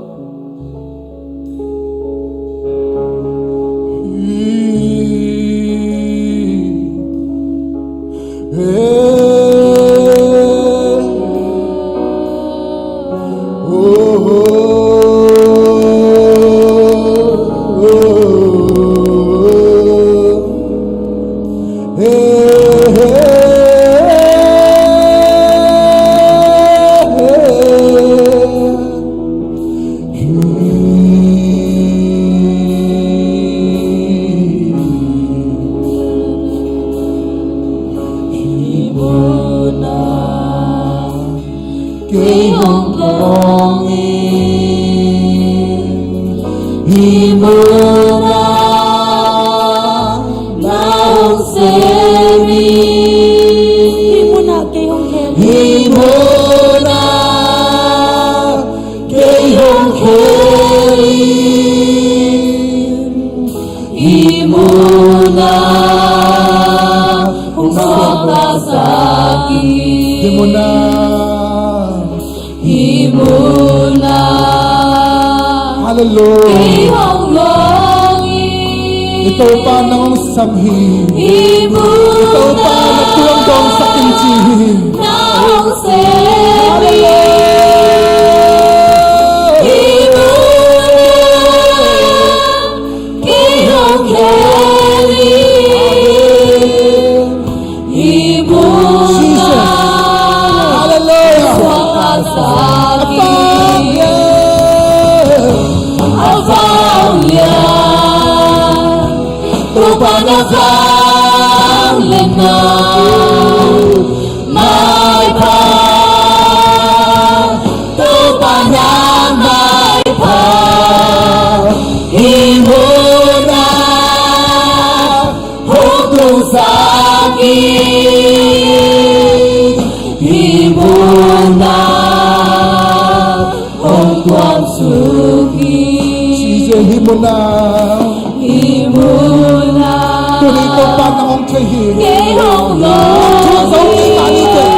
Kei hong lawng in, hih munah na hong sem in. Hih munah kei hong khel in. Hih munah kei hong khel in. Hih munah hong suaktasak in. Hih munah. Hih munah. Hallelujah. Kei hong lawng in. I Topa nang hong sam hi. Hih munah. I Topa na tui hong dawnsak in ci hi. Na hong sem in. Hallelujah. Hih munah. Kei hong khel in. Hih munah. Jesus. Hallelujah. Suaktasak in. A vang lian. A vang lian. Topa na vangliatna maipha, Topa na maipha, hih munah hong tungsak in, hih munah hong tuamsuk in. Sise, hih munah. Hih munah. Tuni Topa nang hong thei hi. Kei hong lawng. Thu zo kei mah ni teh.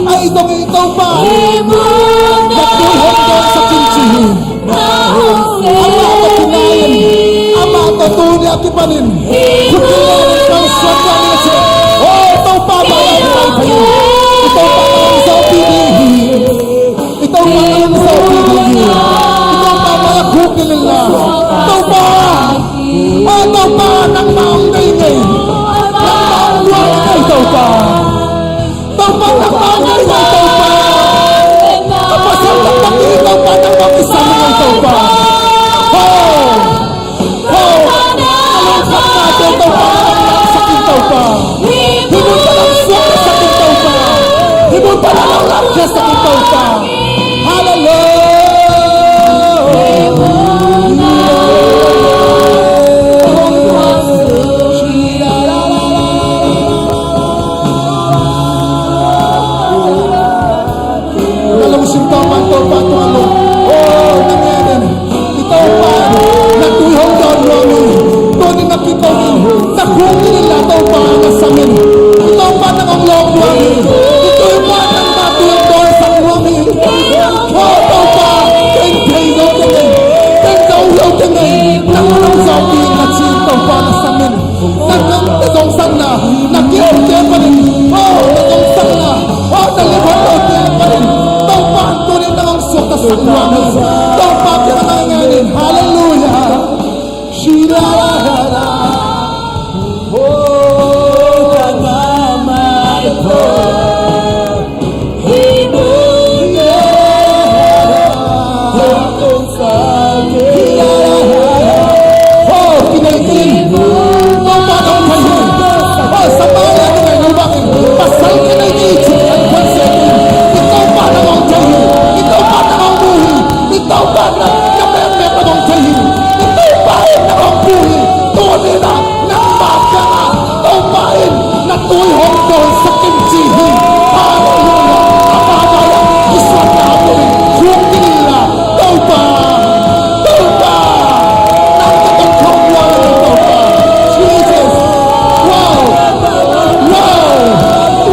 Ahi zongin Topa. Hih munah. Na tui hong dawnsak in ci hi. Na hong sem. Amah tawh kinai in. Amah tawh tuni a kipanin. Hih munah. Khut in la in kalsuan mah ni teh. Oh, Topa mah a hong pai hi. Topa mah a hong zawhpih ding hi. I Topa nang hong zawhpih ding hi. I Topa mai-ah khukdin inla. Topa. O Topa, nangmah hong deih ngei. Nangmah hong luang ngei Topa. Hong kinin la Topa na sam in. I Topa nang hong lawm nuam hi. I Topa nangmah tui hong dawnsak nuam hi. O Topa, kei thei zo kei ngei. Kei zo lo kei ngei. Nang hong zawhpih na ci Topa na sam in. Na zong, na zongsakna, na keu keu panin. O, na zongsakna. O, na lim hong lo keu panin. Topa, tuni nang hong suaktasak nuam hi. Topa, kei nang hong ngen in. Hallelujah. I Topa in na hong pu hi. Tuni in ah nangmah kiangah Topa in na tui hong dawnsak in ci hi. Hallelujah. A mama in i suan na hong in hong kinin la Topa. Topa. Nang ka tong khong lua in Topa. Jesus. Wow. Wow.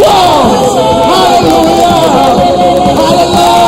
Wow. Hallelujah. Hallelujah.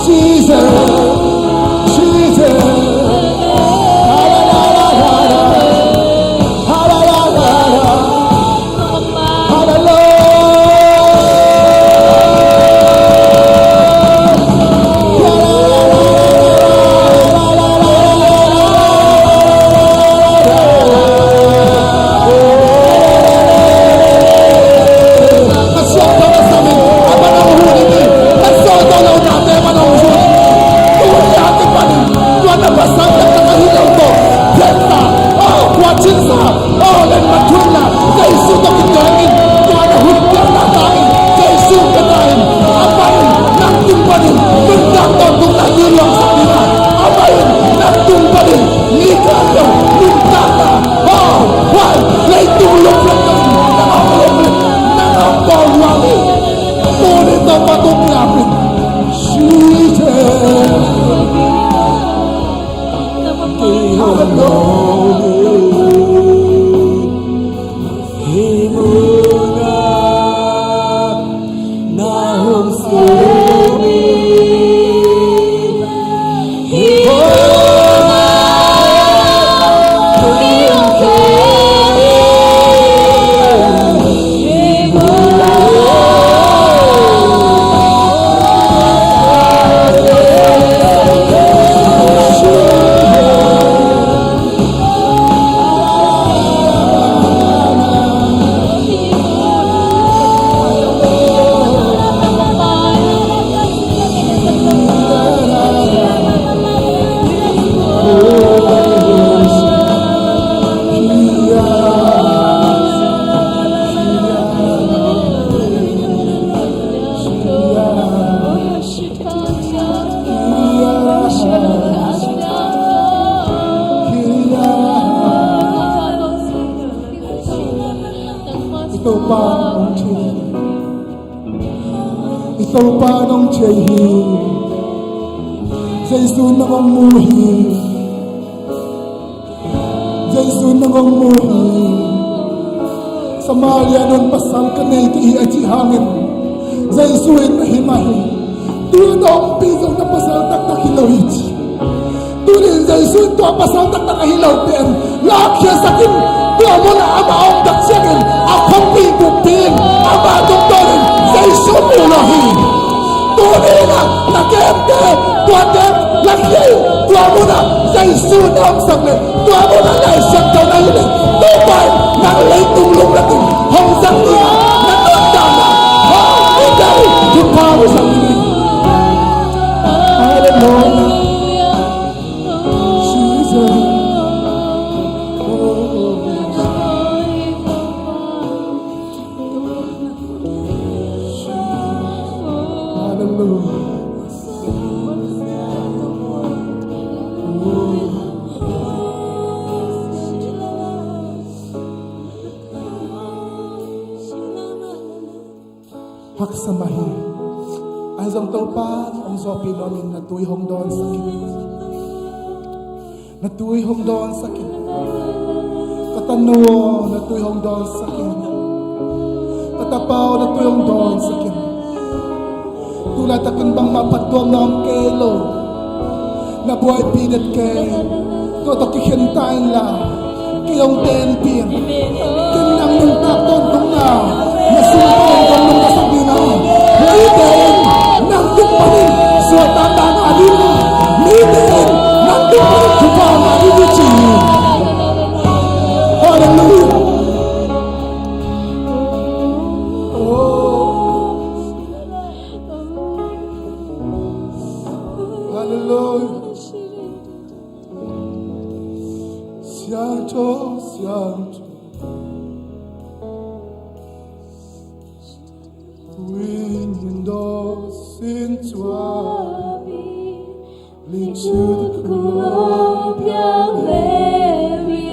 Jesus. Jesus. Tua na pasal taktak ahi lo tawh, phetna, aw, khuacinsa, aw, lenmat thuinna, Jesu tawh kiteng in, tua na hun piakna tangin, Jesu pia ta in, amah in nang tung panin nuntak tawntungna ding lawngsak ding a, amah in nang tung panin mi khat peuh nuntakna, aw, huai leitung lunglet tawh nang a lunglet, nang a pawl luang hi. Tuni Topa tung piak in. I Topa nong thei hi. I Topa nong thei hi. Jesu nang hong mu hi. Jesu nang hong mu hi. Samaria nun pasal ka nei kei hi a cih hangin Jesu in na hi mah hi. Tui na ompih zong na pasal taktak hi lo hi ci. Tunin Jesu in tua pasal taktak ahi lo pen lakkhiasak in, tua munah amah a om tak ciangin a khuapi buppi in amah tungtawnin Jesu mu lo hi. Tuninah na kemte tuate lakhia in, tua munah Jesu na omsak leh, tua munah Lai Siangtho na hilh leh, Topa in nang leitung lunglet in hong zang ding a, na nuntakna hong i dai thupha hong zang ding. Hallelujah. Jesus. Haksa mah hi. Ahi zong Topa hong zawhpih nuamin na tui hong dawnsak in. Na tui hong dawnsak in. Ka tanu aw, na tui hong dawnsak in. Ka tapa aw, na tui hong dawnsak in. Tu laitakin bangmah phattuamna om kei lo. Na buaipih det kei. Tua tawh kikhen ta inla, kei hong tenpih in. Ken nang nuntak tawntungna na sungah hong nungta sak ding a, mite in nang tung panin suahtakna ngah ding a, mite in nang tung panin thupha ngah ding hi ci hi. Halleluiah. Oh. Halleluiah. Siangtho, siangtho. ဝိညာဉ်တော် ဆင်းကြွပြီ။ လျှင်သူတစ်ခုလုံး ပြောင်းလဲပြီ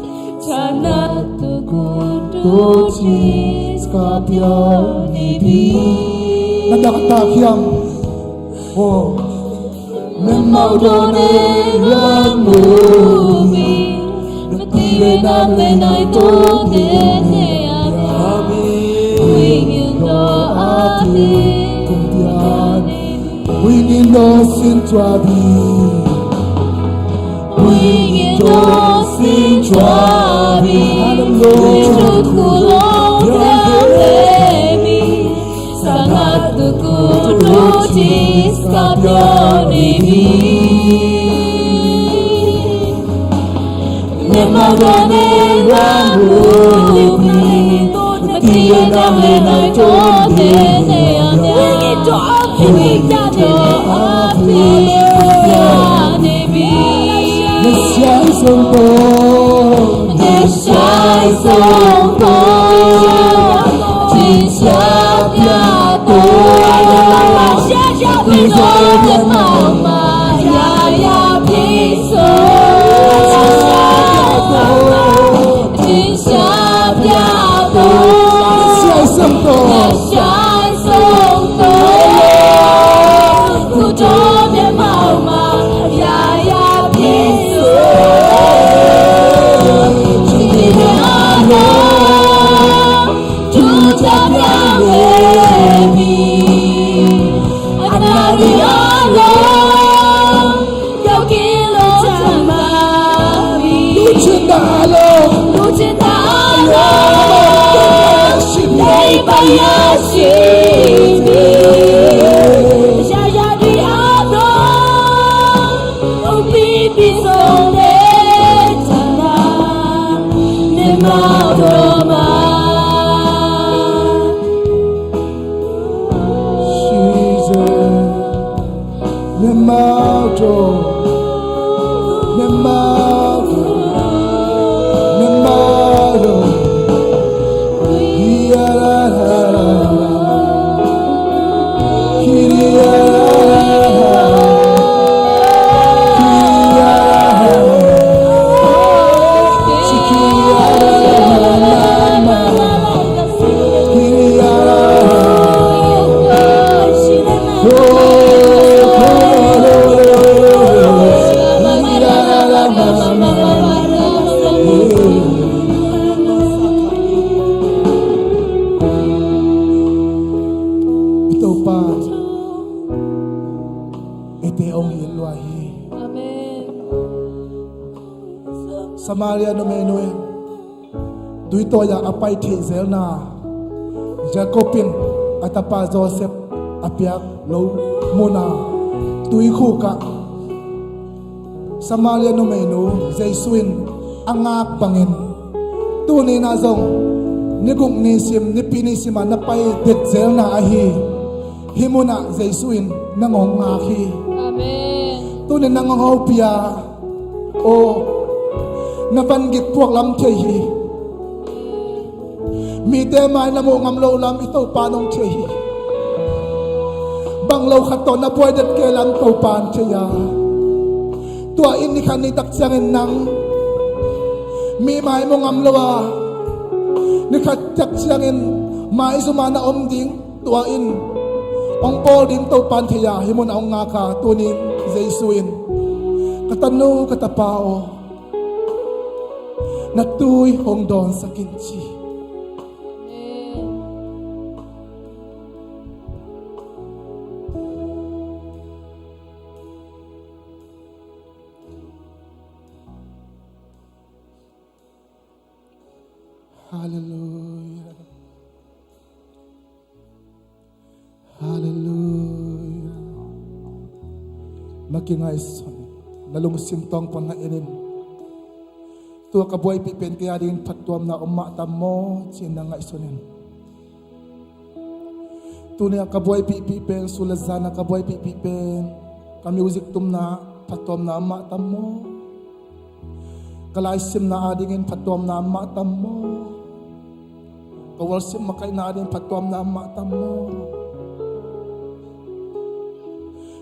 ။ ဌာနတစ်ခု တို့ချစ်စကား ပြောင်းနေပြီ။ လက်ထောက် အသံ ခံအောင်။ Oh. မျက်မှောက်တော်နဲ့ လွှမ်းမိုးပြီး မသိတဲ့ နားလည်နိုင်သော နေ့နဲ့ အမျှော် ဝိညာဉ်တော်အားဖြင့် ကိုယ်ပြနေပြီ။ ဝိညာဉ်တော် ဆင်းကြွပြီ။ ဝိညာဉ်တော် ဆင်းကြွပြီ။ ဟာလေလုယာ။ လျှင်သူတစ်ခုလုံး ပြောင်းလဲပြီ။ ဆန္ဒတစ်ခု တို့ချစ်စကား ပြောင်းနေပြီ။ မျက်မှောက်တော်နဲ့ လွှမ်းမိုးပြီး မသိတဲ့ နားလည်နိုင်သော နေ့နဲ့ အမျှော် ဝိညာဉ်တော်အားဖြင့် ကိုယ်ပြနေပြီ။ မျက်စိဆုံးသော မျက်စိဆုံးသော ထင်ရှားပြသော ကိုယ်တော်မျက်မှောက်မှာ အရာရာပြည့်စုံသော ထင်ရှားပြသော မျက်စိဆုံးသော မျက်စိဆုံးသော ကိုယ်တော်မျက်မှောက်မှာ အရာရာပြည့်စုံ ချစ်တဲ့အားလုံး ထူးခြားပြောင်းလဲပြီ။ အနာဂတ်အားလုံး ပြောင်းကင်းလို့ ချမ်းသာပြီ။ လိုချင်တာအားလုံး လိုချင်တာအားလုံး ရရှိပြီ။ သိမ်းပိုက်ရရှိပြီ။ အရာရာတွေအားလုံး ကိုယ်ပြည့်စုံတဲ့ ဌာန မျက်မှောက်တော်မှာ Jesus. မျက်မှောက်တော် မျက်မှောက်တော် မျက်မှောက်တော် I Topa, eite hong hilh lua hi. Amen. Samaria numeinu in tuitawi ah a pai theih zelna, Jacob in a tapa Joseph a piak lo muna tuikhuk ah Samaria numeinu Jesu in a ngak bangin, tuni-in ah zong ni guk nisim, Nipi nisim ah na pai det zelna ahi hih munah Jesu in nang hong ngak hi. Amen. Tuni-in nang hong hopih a, aw, na vangik puaklam thei hi. Mite mai na muh ngam lo lam i Topa in hong thei hi. Bang lo khat tawh na buai det kei lam Topa in thei a, tua in ni khat ni tak ciangin nang mi mai muh ngam lo a, ni khat tak ciangin maizum a na om ding. Tua in hong pawl ding Topa in thei a, hih mun a hong ngak a, tuni in Jesu in, "Ka tanu, ka tapa aw, na tui hong dawnsak in," ci. Halleluia. Halleluia. Na kingaihsun, na lungsim tawng pan na en in. Tua ka buaipih pen kei a dingin phattuamna om mah tam maw, ci-in na ngaihsun in. Tuni a ka buaipihpih pen, sun le zan a ka buaipihpih pen, ka music tumna phattuamna om mah tam maw? Ka laisimna a dingin phattuamna om mah tam maw? Ka worship makaihna a dingin phattuamna om mah tam maw?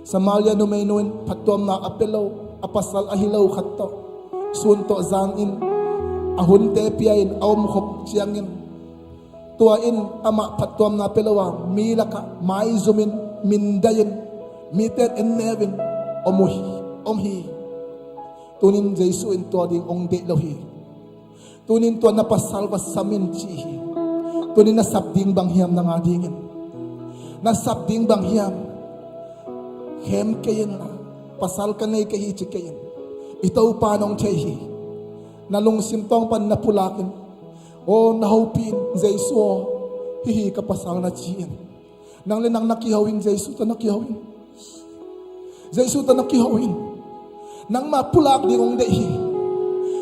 Samaria numeinu in phattuamna a pia lo, a pasal ahi lo khat tawh, sun tawh zang in, a hunte pia in, a omkhop ciangin, tua in amah phattuamna pia lo a, mi lakah maizumin, mindaiin, mite in enneu in om uh hi, om hi. Tunin Jesu in tua ding hong deih lo hi. Tunin tua na pasal va sam in ci hi. Tunin na sap ding bang hiam nang a dingin? Na sap ding bang hiam? Khem kei inla, pasal ka nei kei hi ci kei in. I Topa in hong thei hi. Na lungsim tawng pan na pulak in. Aw, na hopih in, "Jesu aw, hih hi ka pasal," na ci in. Nang le nang na kiho in, Jesu tawh na kiho in. Jesu tawh na kiho in. Nangmah pulak ding hong deih hi.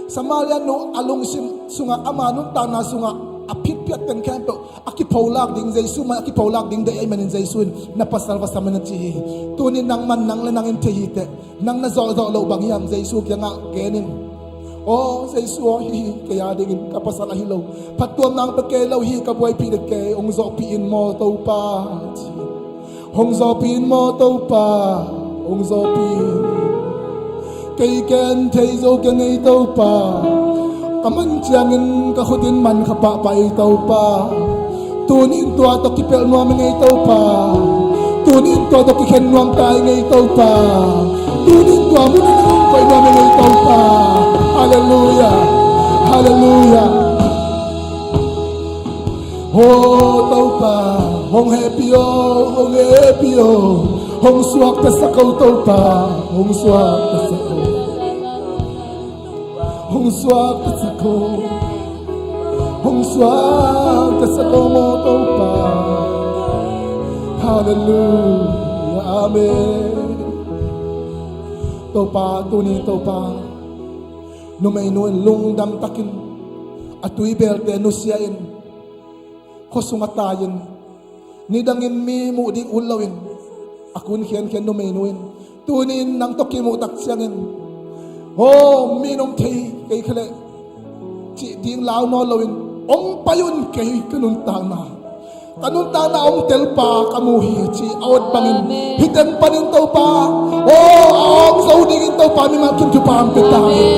Samaria nu a lungsim sungah, ama nuntakna sungah a phitphiat teng khempeuh a kipholak ding, Jesu mai a kipholak ding deih ahih manin Jesu in, "Na pasal va sam in," a ci hi. Tunin nangman nang le nang in thei hi teh. Nang na zawhzawh loh bang hiam? Jesu kiangah gen in. "Aw Jesu aw, hih hi kei a dingin ka pasal ahi lo. Phattuamna hong pia kei lo hi, ka buaipih dek kei, hong zawhpih in maw Topa," ci. "Hong zawhpih in maw Topa, hong zawhpih in. Kei ken thei zo keng ei Topa. Ka man ciangin ka khut in man kha pahpah ei Topa. Tunin tua tawh kipelh nuam ing ei Topa. Tunin tua tawh kikhen nuam ta ing ei Topa. Tunin tua mun ah na hong koih nuam ing ei Topa." Halleluia. Halleluia. Aw Topa, hong hehpih aw, hong hehpih aw. Hong suaktasak o Topa, hong suaktasak o. Hong suaktasak o, hong suaktasak o maw Topa. Halleluia, amen. Topa, tuni Topa, numeinu in lungdam takin a tuibelte nusia in, khua sungah tai in, nidangin mi muh ding ut loin a kun khiankhian numeinu in, tunin nang tawh kimuh tak ciangin, "Aw, mi in hong thei kei kha leh," cih ding lau nawn loin, "Hong pai un, kei ka nuntakna, ka nuntakna hong telpa ka mu hi," ci a awt bangin, amen, hih teng panin Topa, aw, a hong zo dingin Topa mimal kim thupha hong pia ta in.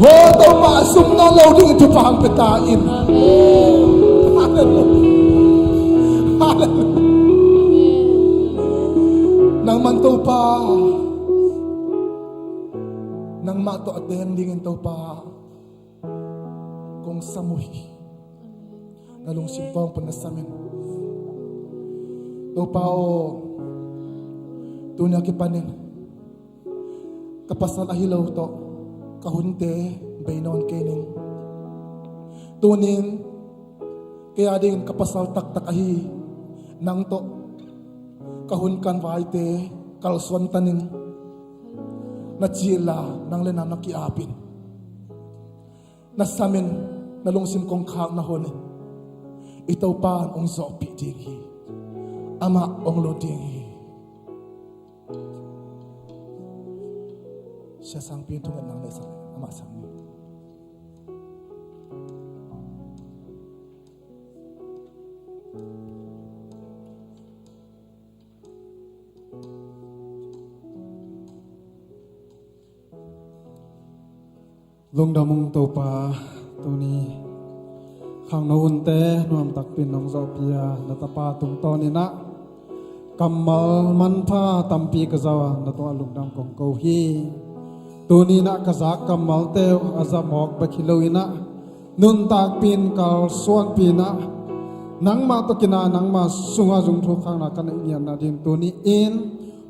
Aw Topa, a sum nawn lo dingin thupha hong pia ta in. Halleluia. Halleluia. Nangman Topa, nangmah tawh a teng dingin Topa kong sam uh hi. Na lungsim tawng pan na sam in. Topa aw, tuni a kipanin ka pasal ahi lo tawh ka hunte bei nawn kei ning. Tunin kei a dingin ka pasal taktak ahi nang tawh ka hun kanvaite kalsuan ta ning, na ci inla, nang le nang na ki-ap in. Na sam in, na lungsim kongkhakna hun in, i Topa in hong zawhpih ding hi. Amah hong lut ding hi. Sia Sangpi in thungetna hong neihsak leh amah sang ni. Lungdam ung Topa, tuni Khangno hunte nuam takpi nong zawhpih a, na tapa tungtawn in ah kammal manpha tampi ka za a, na tungah lungdam kong ko hi. Tuni in ah ka zak kammalte uh a za mawk bek hi lo in ah, nuntakpih in kalsuanpih in ah, nangmah tawh kina, nangmah sungah zungthuk khakna ka neih ngiatna ding tuni in,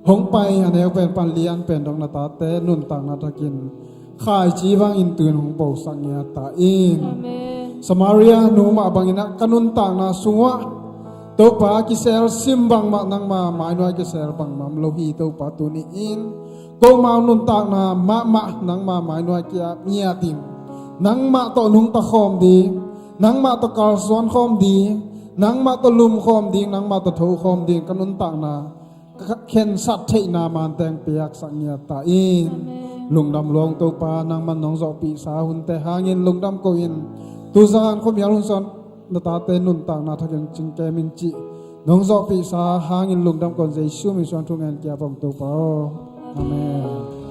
hong pai a neu pen pan lian pen dong na tate nuntakna thakin khaici bangin tu-in hong bosak ngiat ta in. Amen. Samaria nu mah bangin ah ka nuntakna sungah Topa, kisel sim bangmah, nangma mainuai kisel bangmah om lo hi. Topa, tuni in ko mau nuntakna mahmah nangma mainuai kia ngiat in, nangmah tawh nungta khawm ding, nangmah tawh kalsuan khawm ding, nangmah tawh lum khawm ding, nangmah tawh tho khawm ding ka nuntakna ka khensat theihna manteng piaksak ngiat ta in. Amen. Lungdam lua ung Topa, nangman nong zawhpihsa hunte hangin lungdam ko in, tu zan khuamial hun suan na tate nuntakna thakin cingkem in cih nong zawhpihsa hangin lungdam ko in, Jesu min suang thu ngen kia bang Topa aw. Amen.